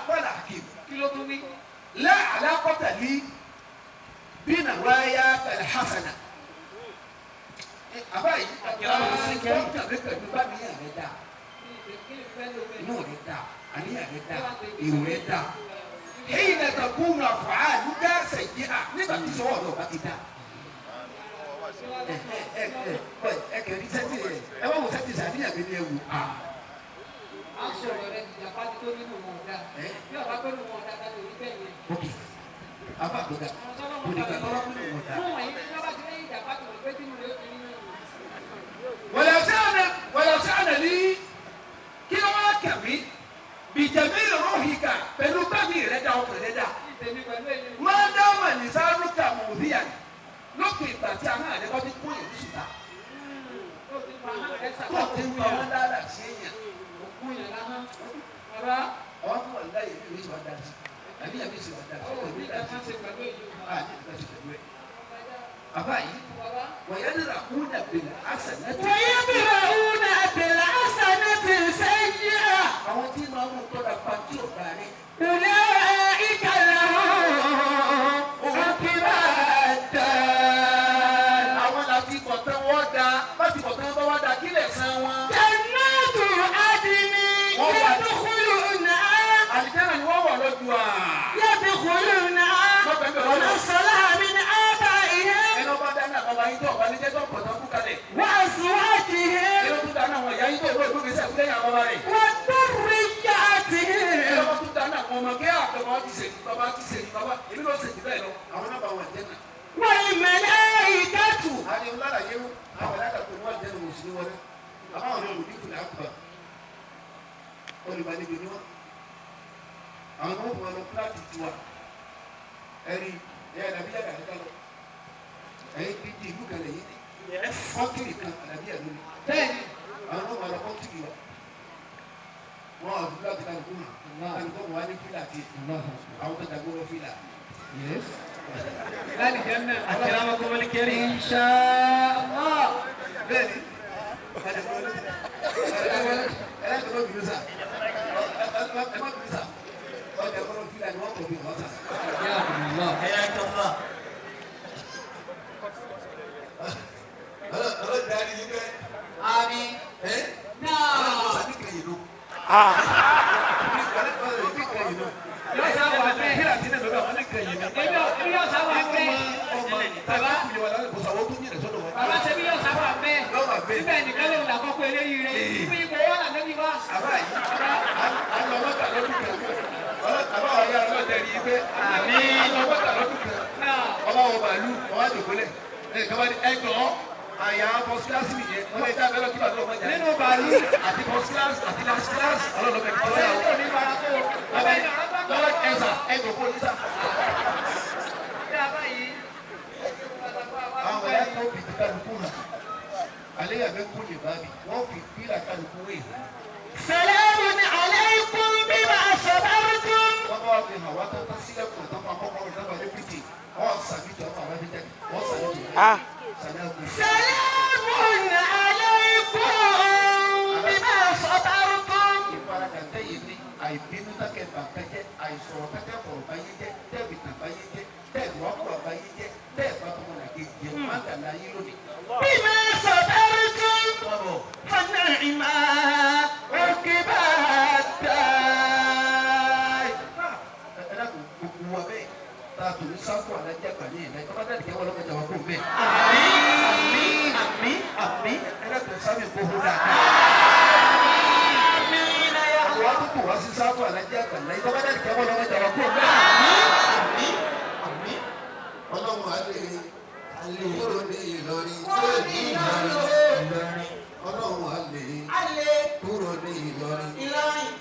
wàlá hakim. Kí ló tún ní? La alaqata li bi nawaya al hasana. Bàbá yìí, dókítà mi pẹ̀lú bá mi yàn rẹ̀ dá, Kí ni fẹ́ ló bẹ̀? inú rẹ̀ dá, àníyàn rẹ̀ dá, èrò rẹ̀ dá. Hina takunu af'aluka sayyi'a nígbà tí sọ́wọ́ rẹ̀ ọba ti dá. Ẹ kẹ̀rí sẹ́tì rẹ̀, ẹ wá wo sẹ́tì sàníyàn mi ní ewu. À ń sọ̀rọ̀ rẹ̀ ìjàpá ti tó nínú wọn ọ̀dà. Bí ọba tó nínú wọn ọ̀dà ká lórí bẹ́ẹ̀ yẹn. Ok, àbá àgbọ̀dá, kò ní gbà tọ́wọ́ nínú wọn dá. Fún ẹ̀yin tí wọ́n bá ti lẹ́yìn ìjàpá tó wọ́n pé tínú rẹ̀ ó ti nínú ìlú. wàlá sànà ní kí ló wá kàmí bìjàmí rúhìkà pẹ̀lú bámi rẹ̀ dá ọkùnrin rẹ̀ dá. Kí tèmi pẹ̀lú èyí. máa dáhùn àlìsárúkà mòdìyà lókè ìgbà tí a máa rẹ bá ti kún ìlú sùtà Tó ti fa hàn rẹ̀ tó ti ń fa wọn dáadáa sí èèyàn. Òkú yẹn láhán. Bàbá àwọn tó wà láyé ìlú ìṣòwò dáa sí àbí àbí ìṣòwò dáa sí ó àbí ní dáa ìjàpá sí ṣe pẹ̀lú èyí. àbí dáa sí pẹ̀lú ẹ̀. bàbá yìí Bàbá wọ̀nyẹ́ nira kún dàbẹ̀lẹ̀ àṣà nẹ́tì. ويبرؤون بالحسنة السيئة àwọn tí máa mú tọ́ra pa tí ò bá rí. أولئك لهم عقبى الدار àwọn làti kọ̀tán wọ́n da bá ti kọ̀tán bá wá da kí lè san wọn. جنات عدن يدخلونها àlìjáná ni wọ́n wọ̀ lójú à. يدخلونها ومن صلح من آبائهم ẹni ọba dáná bàbá yín tó ọba níjẹ́ tó kọ̀tán kú kalẹ̀. وأزواجهم ẹni ọba dáná àwọn ìyá yín tó ìwé ìgbógun sẹ́kú lẹ́yìn àwọn bàbá rẹ̀. وذرياتهم ẹni ọba tún dáná àwọn ọmọ kí àtọmọ ti ṣèlú bàbá ti ṣèlú bàbá èmi ló ṣèlú bẹ́ẹ̀ lọ àwọn náà bá wọn jẹ́ náà. والملائكة àti ọlọ́lá yẹn àwọn alága tó wọ́n jẹ́ lọ́wọ́ sí wọn àbáwọn ọ̀rẹ́ òní kùnà àkùbà olùgbàlejò ni wọn. àwọn ọmọ wọn lọ fúláàtì tiwa ẹ̀rí ẹ̀yà dàbí yàgà nígbà lọ ẹ̀yìn dídì ìlú kan lẹ́yìn ní kọ́ńtìrì kan àdàbí yàgò ni bẹ́ẹ̀ni àwọn ọmọ wọn lọ kọ́ńtìrì wa wọn àti fúláàtì kálukú hàn kálukú wọn wá ní fúláàtì àwọn tó dàgbò wọn fúlà. láti jẹ́ náà. أكرمكم الكريم. إن شاء الله. Bẹ́ẹ̀ni ẹlẹ́dọ̀ọ́ bínú sá ẹ má bínú sá ọjà kọ́nà fílà ni wọ́n kọ̀ bí wọ́n sá. حياك الله. Ọlọ́dà ni yín bẹ́ẹ̀. Àmín. Ẹ́ Náà. ọlọ́dà ní kẹyìn ló. Ní kẹyìn ló. Yóò sá wà bẹ́ẹ̀. Fílà ti ní lọ́dọ̀ àwọn ní kẹyìn ló. Ebi yóò sá wà bẹ́ẹ̀. Bàbá Bàbá ṣe bí yóò sá wà bẹ́ẹ̀. Yóò wà bẹ́ẹ̀. Síbẹ̀ nìkan ló ń dàkọ́kọ́ eléyìí rẹ̀. Fún ipò wọn là lẹ́bi wá. Àbá yìí, a lọ mọ́tà lọ́dún kan. Àbá wa yára lọ́tẹ̀ rí i pé a lọ mọ́tà lọ́dún kan. Ọba wọ bàálù, ọba jòkólẹ̀. Ẹ kaba ní ẹgbọ̀n àyà first class nìyẹn. Wọ́n lè dá abẹ́rẹ́ kí bàálù ọmọ jà. Nínú bàálù. Àti first class àti last class. Ọlọ́run bẹ̀ kọ́ Àwọn yà ẹni wọ́n. tó ní fara kó. Bàbá lọ́wọ́ ẹ̀sà ẹ̀gbọ̀n kò ní sà. Ṣé báyìí? Àwọn ẹ̀yà tó fi ti kálukú hàn. Alẹ́ yà bẹ́ kú lè bá mi. Wọ́n fi bíra kálukú wé. سلام عليكم بما صبرتم. Wọ́n bá wà fi hàn wá tán tán sílẹ̀ kù tán máa kọ́kọ́ rẹ̀ dábàá dé wọ́n sàbí jọ àwọn àbábí jáde. Wọ́n sàbí jọ. Sàbí سلام عليكم بما صبرتم. Ìfaradà tẹ́yìn ní àìbínú tákẹ́ bàtẹ́ jẹ́, àìsọ̀rọ̀ tákẹ́ fọ̀rọ̀ báyé jẹ́, tẹ́ẹ̀bì tàn báyé jẹ́, tẹ́ẹ̀bì wákùwà báyé jẹ́, tẹ́ẹ̀bì bàtọ́mọlàkejì jẹ́, má dàlá yín lónìí. بما صبرتم Wọ́n bọ̀. فنعم عقبى الدار. Ẹ dákun gbogbo wa bẹ́ẹ̀ tá a tò ní sáfù alájà gbà ní ìlà ìtọ́ba dáàdì kẹwàá lọ́kọ̀jà wa kó bẹ́ẹ̀. Àmín, àmín, àmín. Ẹ dákun sábì kó hó dáadáa. Àmín ya Wọ́n á tó kò wá sí sáfù alájà gbà ní ìtọ́ba dáàdì kẹwàá lọ́kọ̀jà wa kó bẹ́ẹ̀. Àmín, àmín. Ọlọ́run alẹ́ kúrò ní Ìlọrin kúrò ní Ìlọrin. Ọlọ́run alẹ́ Alẹ́ kúrò ní Ìlọrin. Ìlọrin.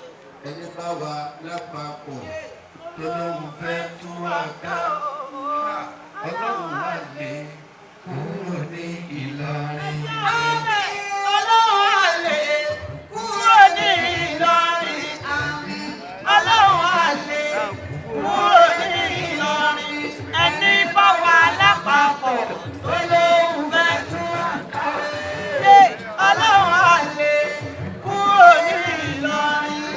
Ẹni bá wa lápapọ̀ tó lóun fẹ́ tún wa ká. Ọlọ́run alẹ́ kúrò ní Ìlọrin. Àmín. Ọlọ́run àlè kúrò ní Ìlọrin. Ọlọ́run àlè kúrò ní Ìlọrin. Ẹni bá wà lápapọ̀ tó lóun fẹ́ tún ká. Ọlọ́run àlè kúrò ní Ìlọrin.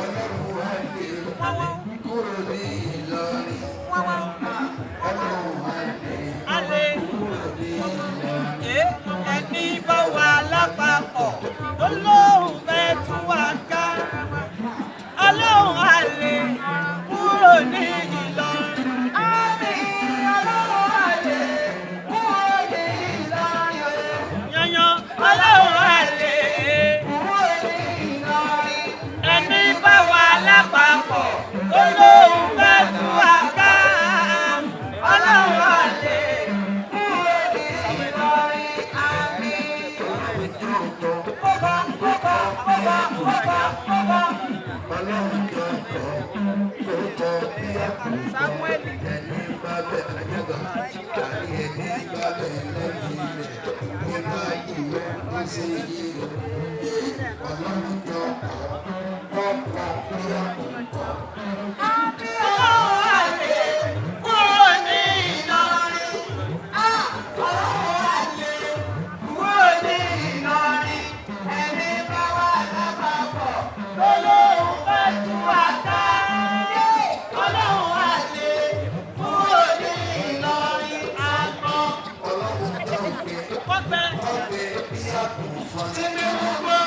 Ọlọ́run alẹ́ kúrò ní Ìlọrin. Ọlọ́run alẹ́ Àlè. kúrò ní Ìlọrin. Ẹni bá wà lápapọ̀ tó lóun fẹ́ tún wá ká. Ọlọ́run àlè kúrò ní Ìlọrin. Àmín. Ọlọ́run àlè kúrò ní Ìlọrin. Yanyan. Ọlọ́run àlè kúrò ní Ìlọrin. Ẹni bá wà lápapọ̀ tó lóun fẹ́ tún wá ká. Ọlọ́run àlè kúrò ní Ìlọrin. Àmín. Kókó, kókó, kókó, kókó, kókó. Ọlọ́run jọ kọ́ kó kọ́ bí àkùkọ ẹni bá bẹ̀ ajága tàbí ẹni bá bẹ̀ lẹ́yìn rẹ̀ kó má ìwé kó sí yìí rẹ̀. Ọlọ́run jọ kọ́ kọ́ kọ́ bí àkùkọ. Ọlọ́run àlè kúrò ní Ìlọrin. Ọlọ́run àlè kúrò ní Ìlọrin. Ẹni bá wà lápapọ̀ ló lóun fẹ́ tú wa ká. Ọlọ́run àlè kúrò ní Ìlọrin. Àgbọn Ọlọ́run jọ gbẹ kọ́gbẹ́ kọ́ gbẹ bí àkùkọ. Tinubu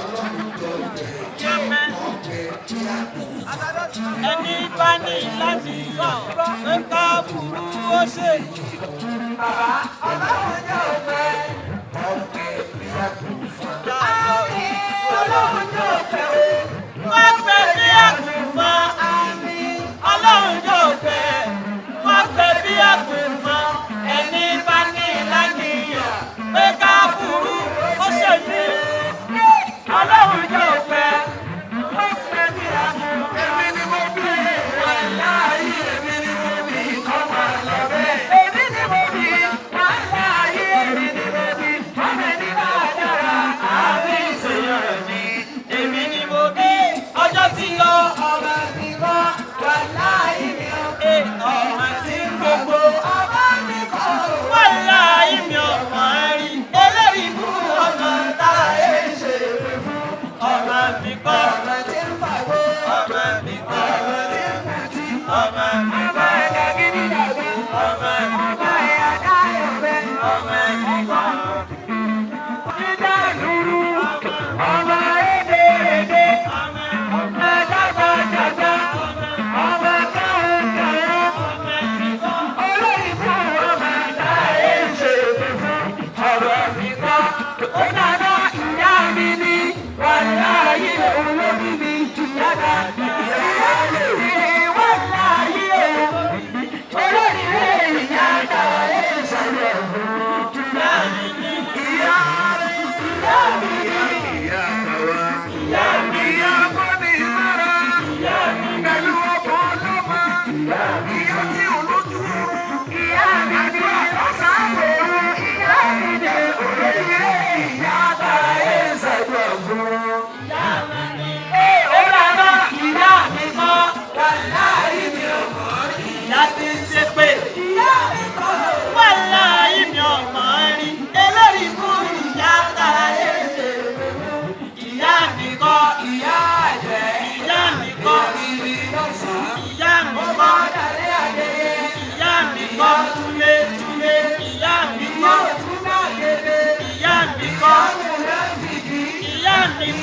Ọlọ́run jọ gbẹ jẹ́mẹ́. kọ́ gbẹ bí àkùkọ. Ẹni bá ní láti gbọ́ pé ká burú ó ṣe. Bàbá ọlọ́run yóò pẹ́. Kọ́ gbẹ bí àkùkọ. Ọlọ́run yóò pẹ́ o. Wọ́n pẹ́ bí àgùnfọ́n. Ọlọ́run yóò pẹ́. Wọ́n pẹ́ bí àgùnfọ́n. Ẹni bá ní láníyàn pé ká burú ó ṣe mí. Ọlọ́run yóò pẹ́. Wọ́n pẹ́ bí àgùnfọ́n. Èmi ni mo bí wàláhì, èmi ni mo bí kọ́ máa lọ bẹ́ẹ̀. Èmi ni mo bí.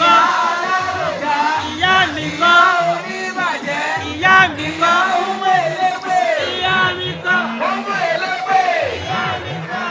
kọ́. Ìyá mi kọ́. Ìyá mi kọ́. Ìyá mi kọ́. Ìyá mi kọ́.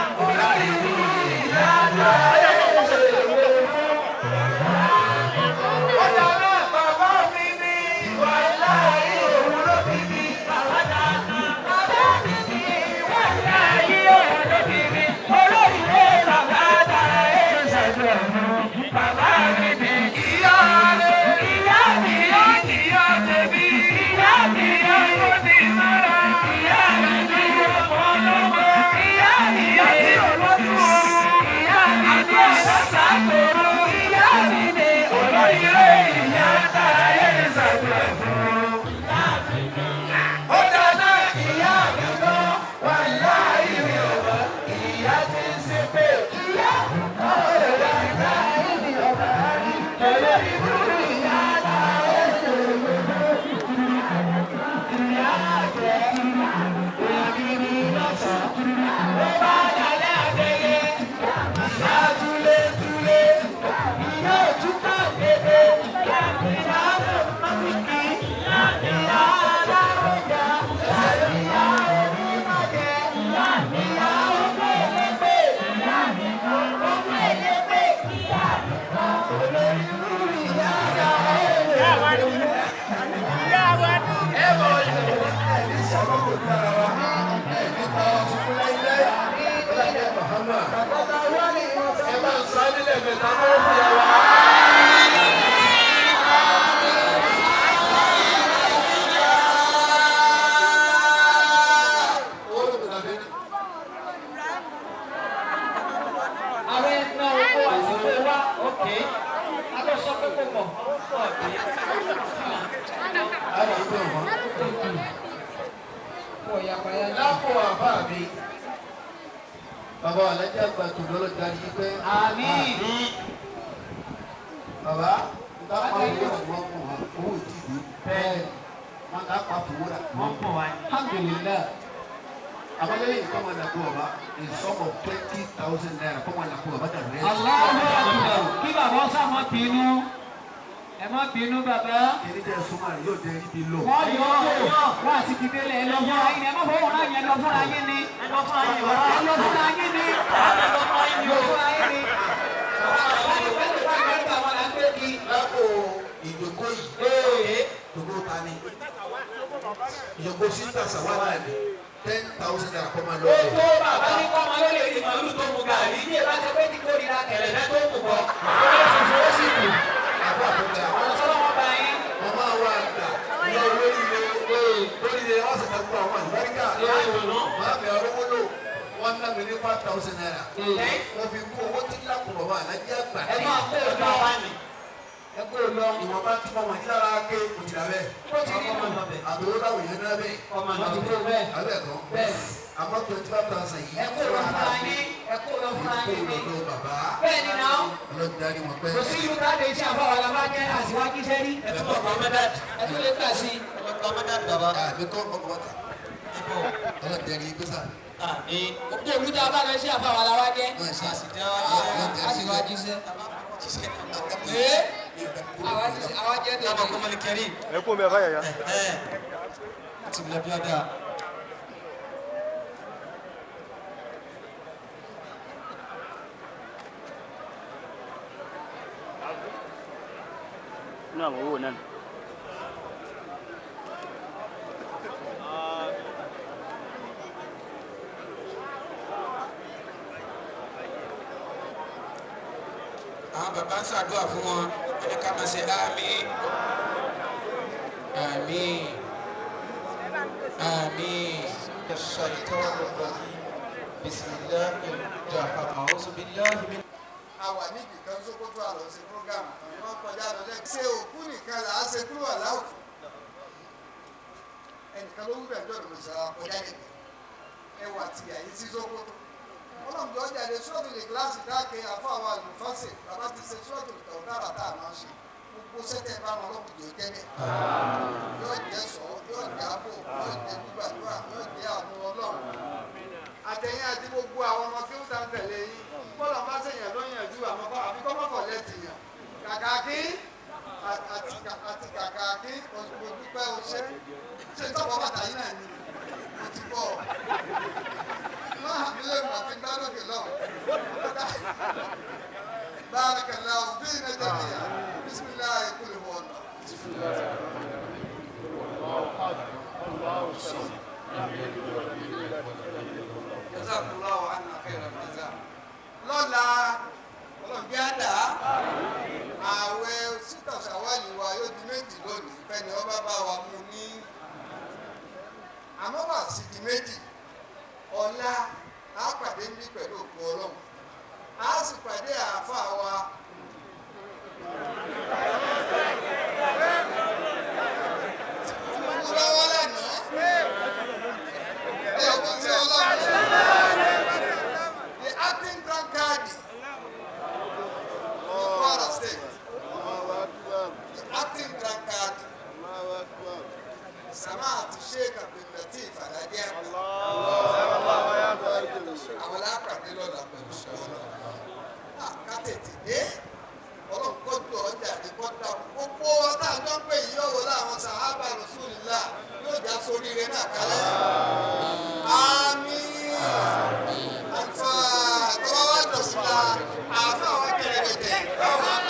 Àwọn ẹ̀nà owó àsìkò wa òkè. A lọ sọ pé kò mọ̀, ó pọ̀ bí. Pọ̀ yàpáyà. Lápò àbá mi, bàbá alájà àgbà tó lọ́lọ́ darí pé Àmín. bàbá n ká pa owó tí wọ́n kún wa owó ìdìbò Bẹ́ẹ̀ wọn ká pa fowó rà. wọ́n pọ̀ wá ní. Alhamdulillah. Àbálẹ́lẹ́ yìí kọ́ máa nàkó bàbá in sum of 20,000 naira kọ́ máa nàkó bàbá dàrú rẹ̀. Allahu Akbar. Kí bàbá ọ̀sà má bínú. Ẹ má bínú bàbá. Ẹni jẹ́ súnmọ́ rẹ̀ yóò jẹ́ ibi lọ. Wọ́n yọ ọ́ wọ́n àti dìbélẹ̀ ẹ lọ fúnra yín ni. Ẹ má fọwọ́ náà yẹn lọ fúnra yín ni. Ẹ lọ fúnra yín ni. Ẹ lọ fúnra yín ni. Ẹ lọ fúnra yín ni. Lápò ìjókòó yìí, ìjókòó ta ni? Ìjókòó sísá sàwádà ni 10,000 naira kọ́ máa lọ. Ó tó bàbá ní kọ́ ọmọ ló lè rí màálù tó mu gàrí. Bí ẹ bá ṣe pé tí kò ríra kẹ̀lẹ́dẹ́ tó kù bọ̀. Ó lè funfun ó sì kù. Àbọ̀ àtọ́jà. Ọ̀rọ̀ sọ́lọ́ wọn bá yín. Wọ́n máa wá àgbà ní olóríire lóríire wọ́n sì takú àwọn àlùbáríkà. Máa bẹ̀ ọ̀rọ̀ wúlò wọ́n ná mi ní 5,000 naira. Wọ́n fi kú owó tí lápò bàbá alájí àgbà. Ẹ máa kó o lọ. Ẹ kó o lọ. Ìwọ̀nba tí mo mọ̀ ní lára ké kò jìnnà bẹ́ẹ̀. Ó ti rí nù. Àbẹ̀wò láwùjọ yẹn náà bẹ́ẹ̀. Ọmọ náà ti tó bẹ́ẹ̀. Àbẹ̀ kan. Bẹ́ẹ̀. Àmọ́ 25,000 yìí. Ẹ kó o lọ fúnra yín. Ẹ kó o lọ fúnra yín ni. Kó o lọ bàbá. Bẹ́ẹ̀ ni náà. Ọlọ́run darí wọn pẹ́. Kò sí ìlú káàdé iṣẹ́ àbáwọ̀ la máa jẹ́ àṣìwájú sẹ́rí. Ẹ túbọ̀ gba mẹ́dàdì. Ẹ tún lè gbà sí i. Ẹ lọ gba mẹ́dàdì bàbá. Àmì kọ́ ọkọ̀ bàtà. Ọlọ́run darí yín pé sà. Àmín. Gbogbo ìlú tá a bá lọ iṣẹ́ àbáwọ̀ la wá jẹ́. Wọ́n ṣe Àṣìwájú sẹ́. Ee àwa jẹ́ tèmi. Abakumali Karim. Ẹ kú mi ẹ bá yàyà. Ẹ ti wùlẹ̀ bí ọ̀dà. Inú àwọn owó náà. Àwọn bàbá ń ṣàdúrà fún wọn, ẹni ká máa ṣe àmín. Àmín. Àmín. الشيطان الرجيم بسم الله الرحمن أعوذ بالله من a wà níbi kan Sókótó àlọ́ ṣe program kan wọ́n kọjá lọ lẹ́kọ̀ọ́. Ṣé òkú nìkan là á ṣe kúrò aláwọ̀ ẹnìkan ló wúbẹ̀ jọ̀dọ̀ mọ̀ sára kọjá lẹ́gbẹ̀ẹ́ ẹ wà tí àyè sí Sókótó. Ọlọ́run jọ jáde sọ́ọ̀tù lè gíláàsì dákẹ́ àfọ àwọn àlùfáàsì bàbá ti ṣe sọ́ọ̀tù tọ̀dára tá a máa ṣe gbogbo sẹ́tẹ̀ bá wọn lọ́kùn jọ jẹ́ bẹ́ẹ̀. Yóò jẹ́ sọ, yóò jẹ́ àbò, yóò jẹ́ gbígbàdúrà, yóò jẹ́ àwọn ọlọ́run. Àtẹ̀yìn àti gbogbo àwọn ọmọ kí ó ta ń tẹ̀lé yín. Bọ́lá bá sèyàn ló yànjú àmọ́ kọ́ àbí kọ́ mọ́kọ̀ lẹ́tì yàn. Ká Kàkàkí àti kàkàkí mo dúpẹ́ o ṣe ṣe tọ́pọ̀ bàtà yìí náà ni mo ti bọ̀ máa mi lè mọ̀ tí ń bá lókè lọ́wọ́. Barakallahu fina jami'a. Bismillah kul huwa Allah. Jazakallahu anna khairal jaza. Lọ́la ọlọ́run àdá ààwẹ̀ sítà ṣàwálì wa yóò di méjì lónìí fẹ́ni ọba bá wa mú ní àmọ́ wà sí di méjì ọ̀la á pàdé ní pẹ̀lú òkú ọlọ́run á sì pàdé àáfàá wa. Lọ́wọ́ lánàá ẹ̀ ọ̀gbọ́n tí ọlọ́run the acting grand cadi in Kwara State, the acting grand cadi Samaat Sheikh Abdul Lateef Alade Agba àwọn alápàdé lọ́la pẹ̀lú ṣọ́ọ́nà ká tètè dé.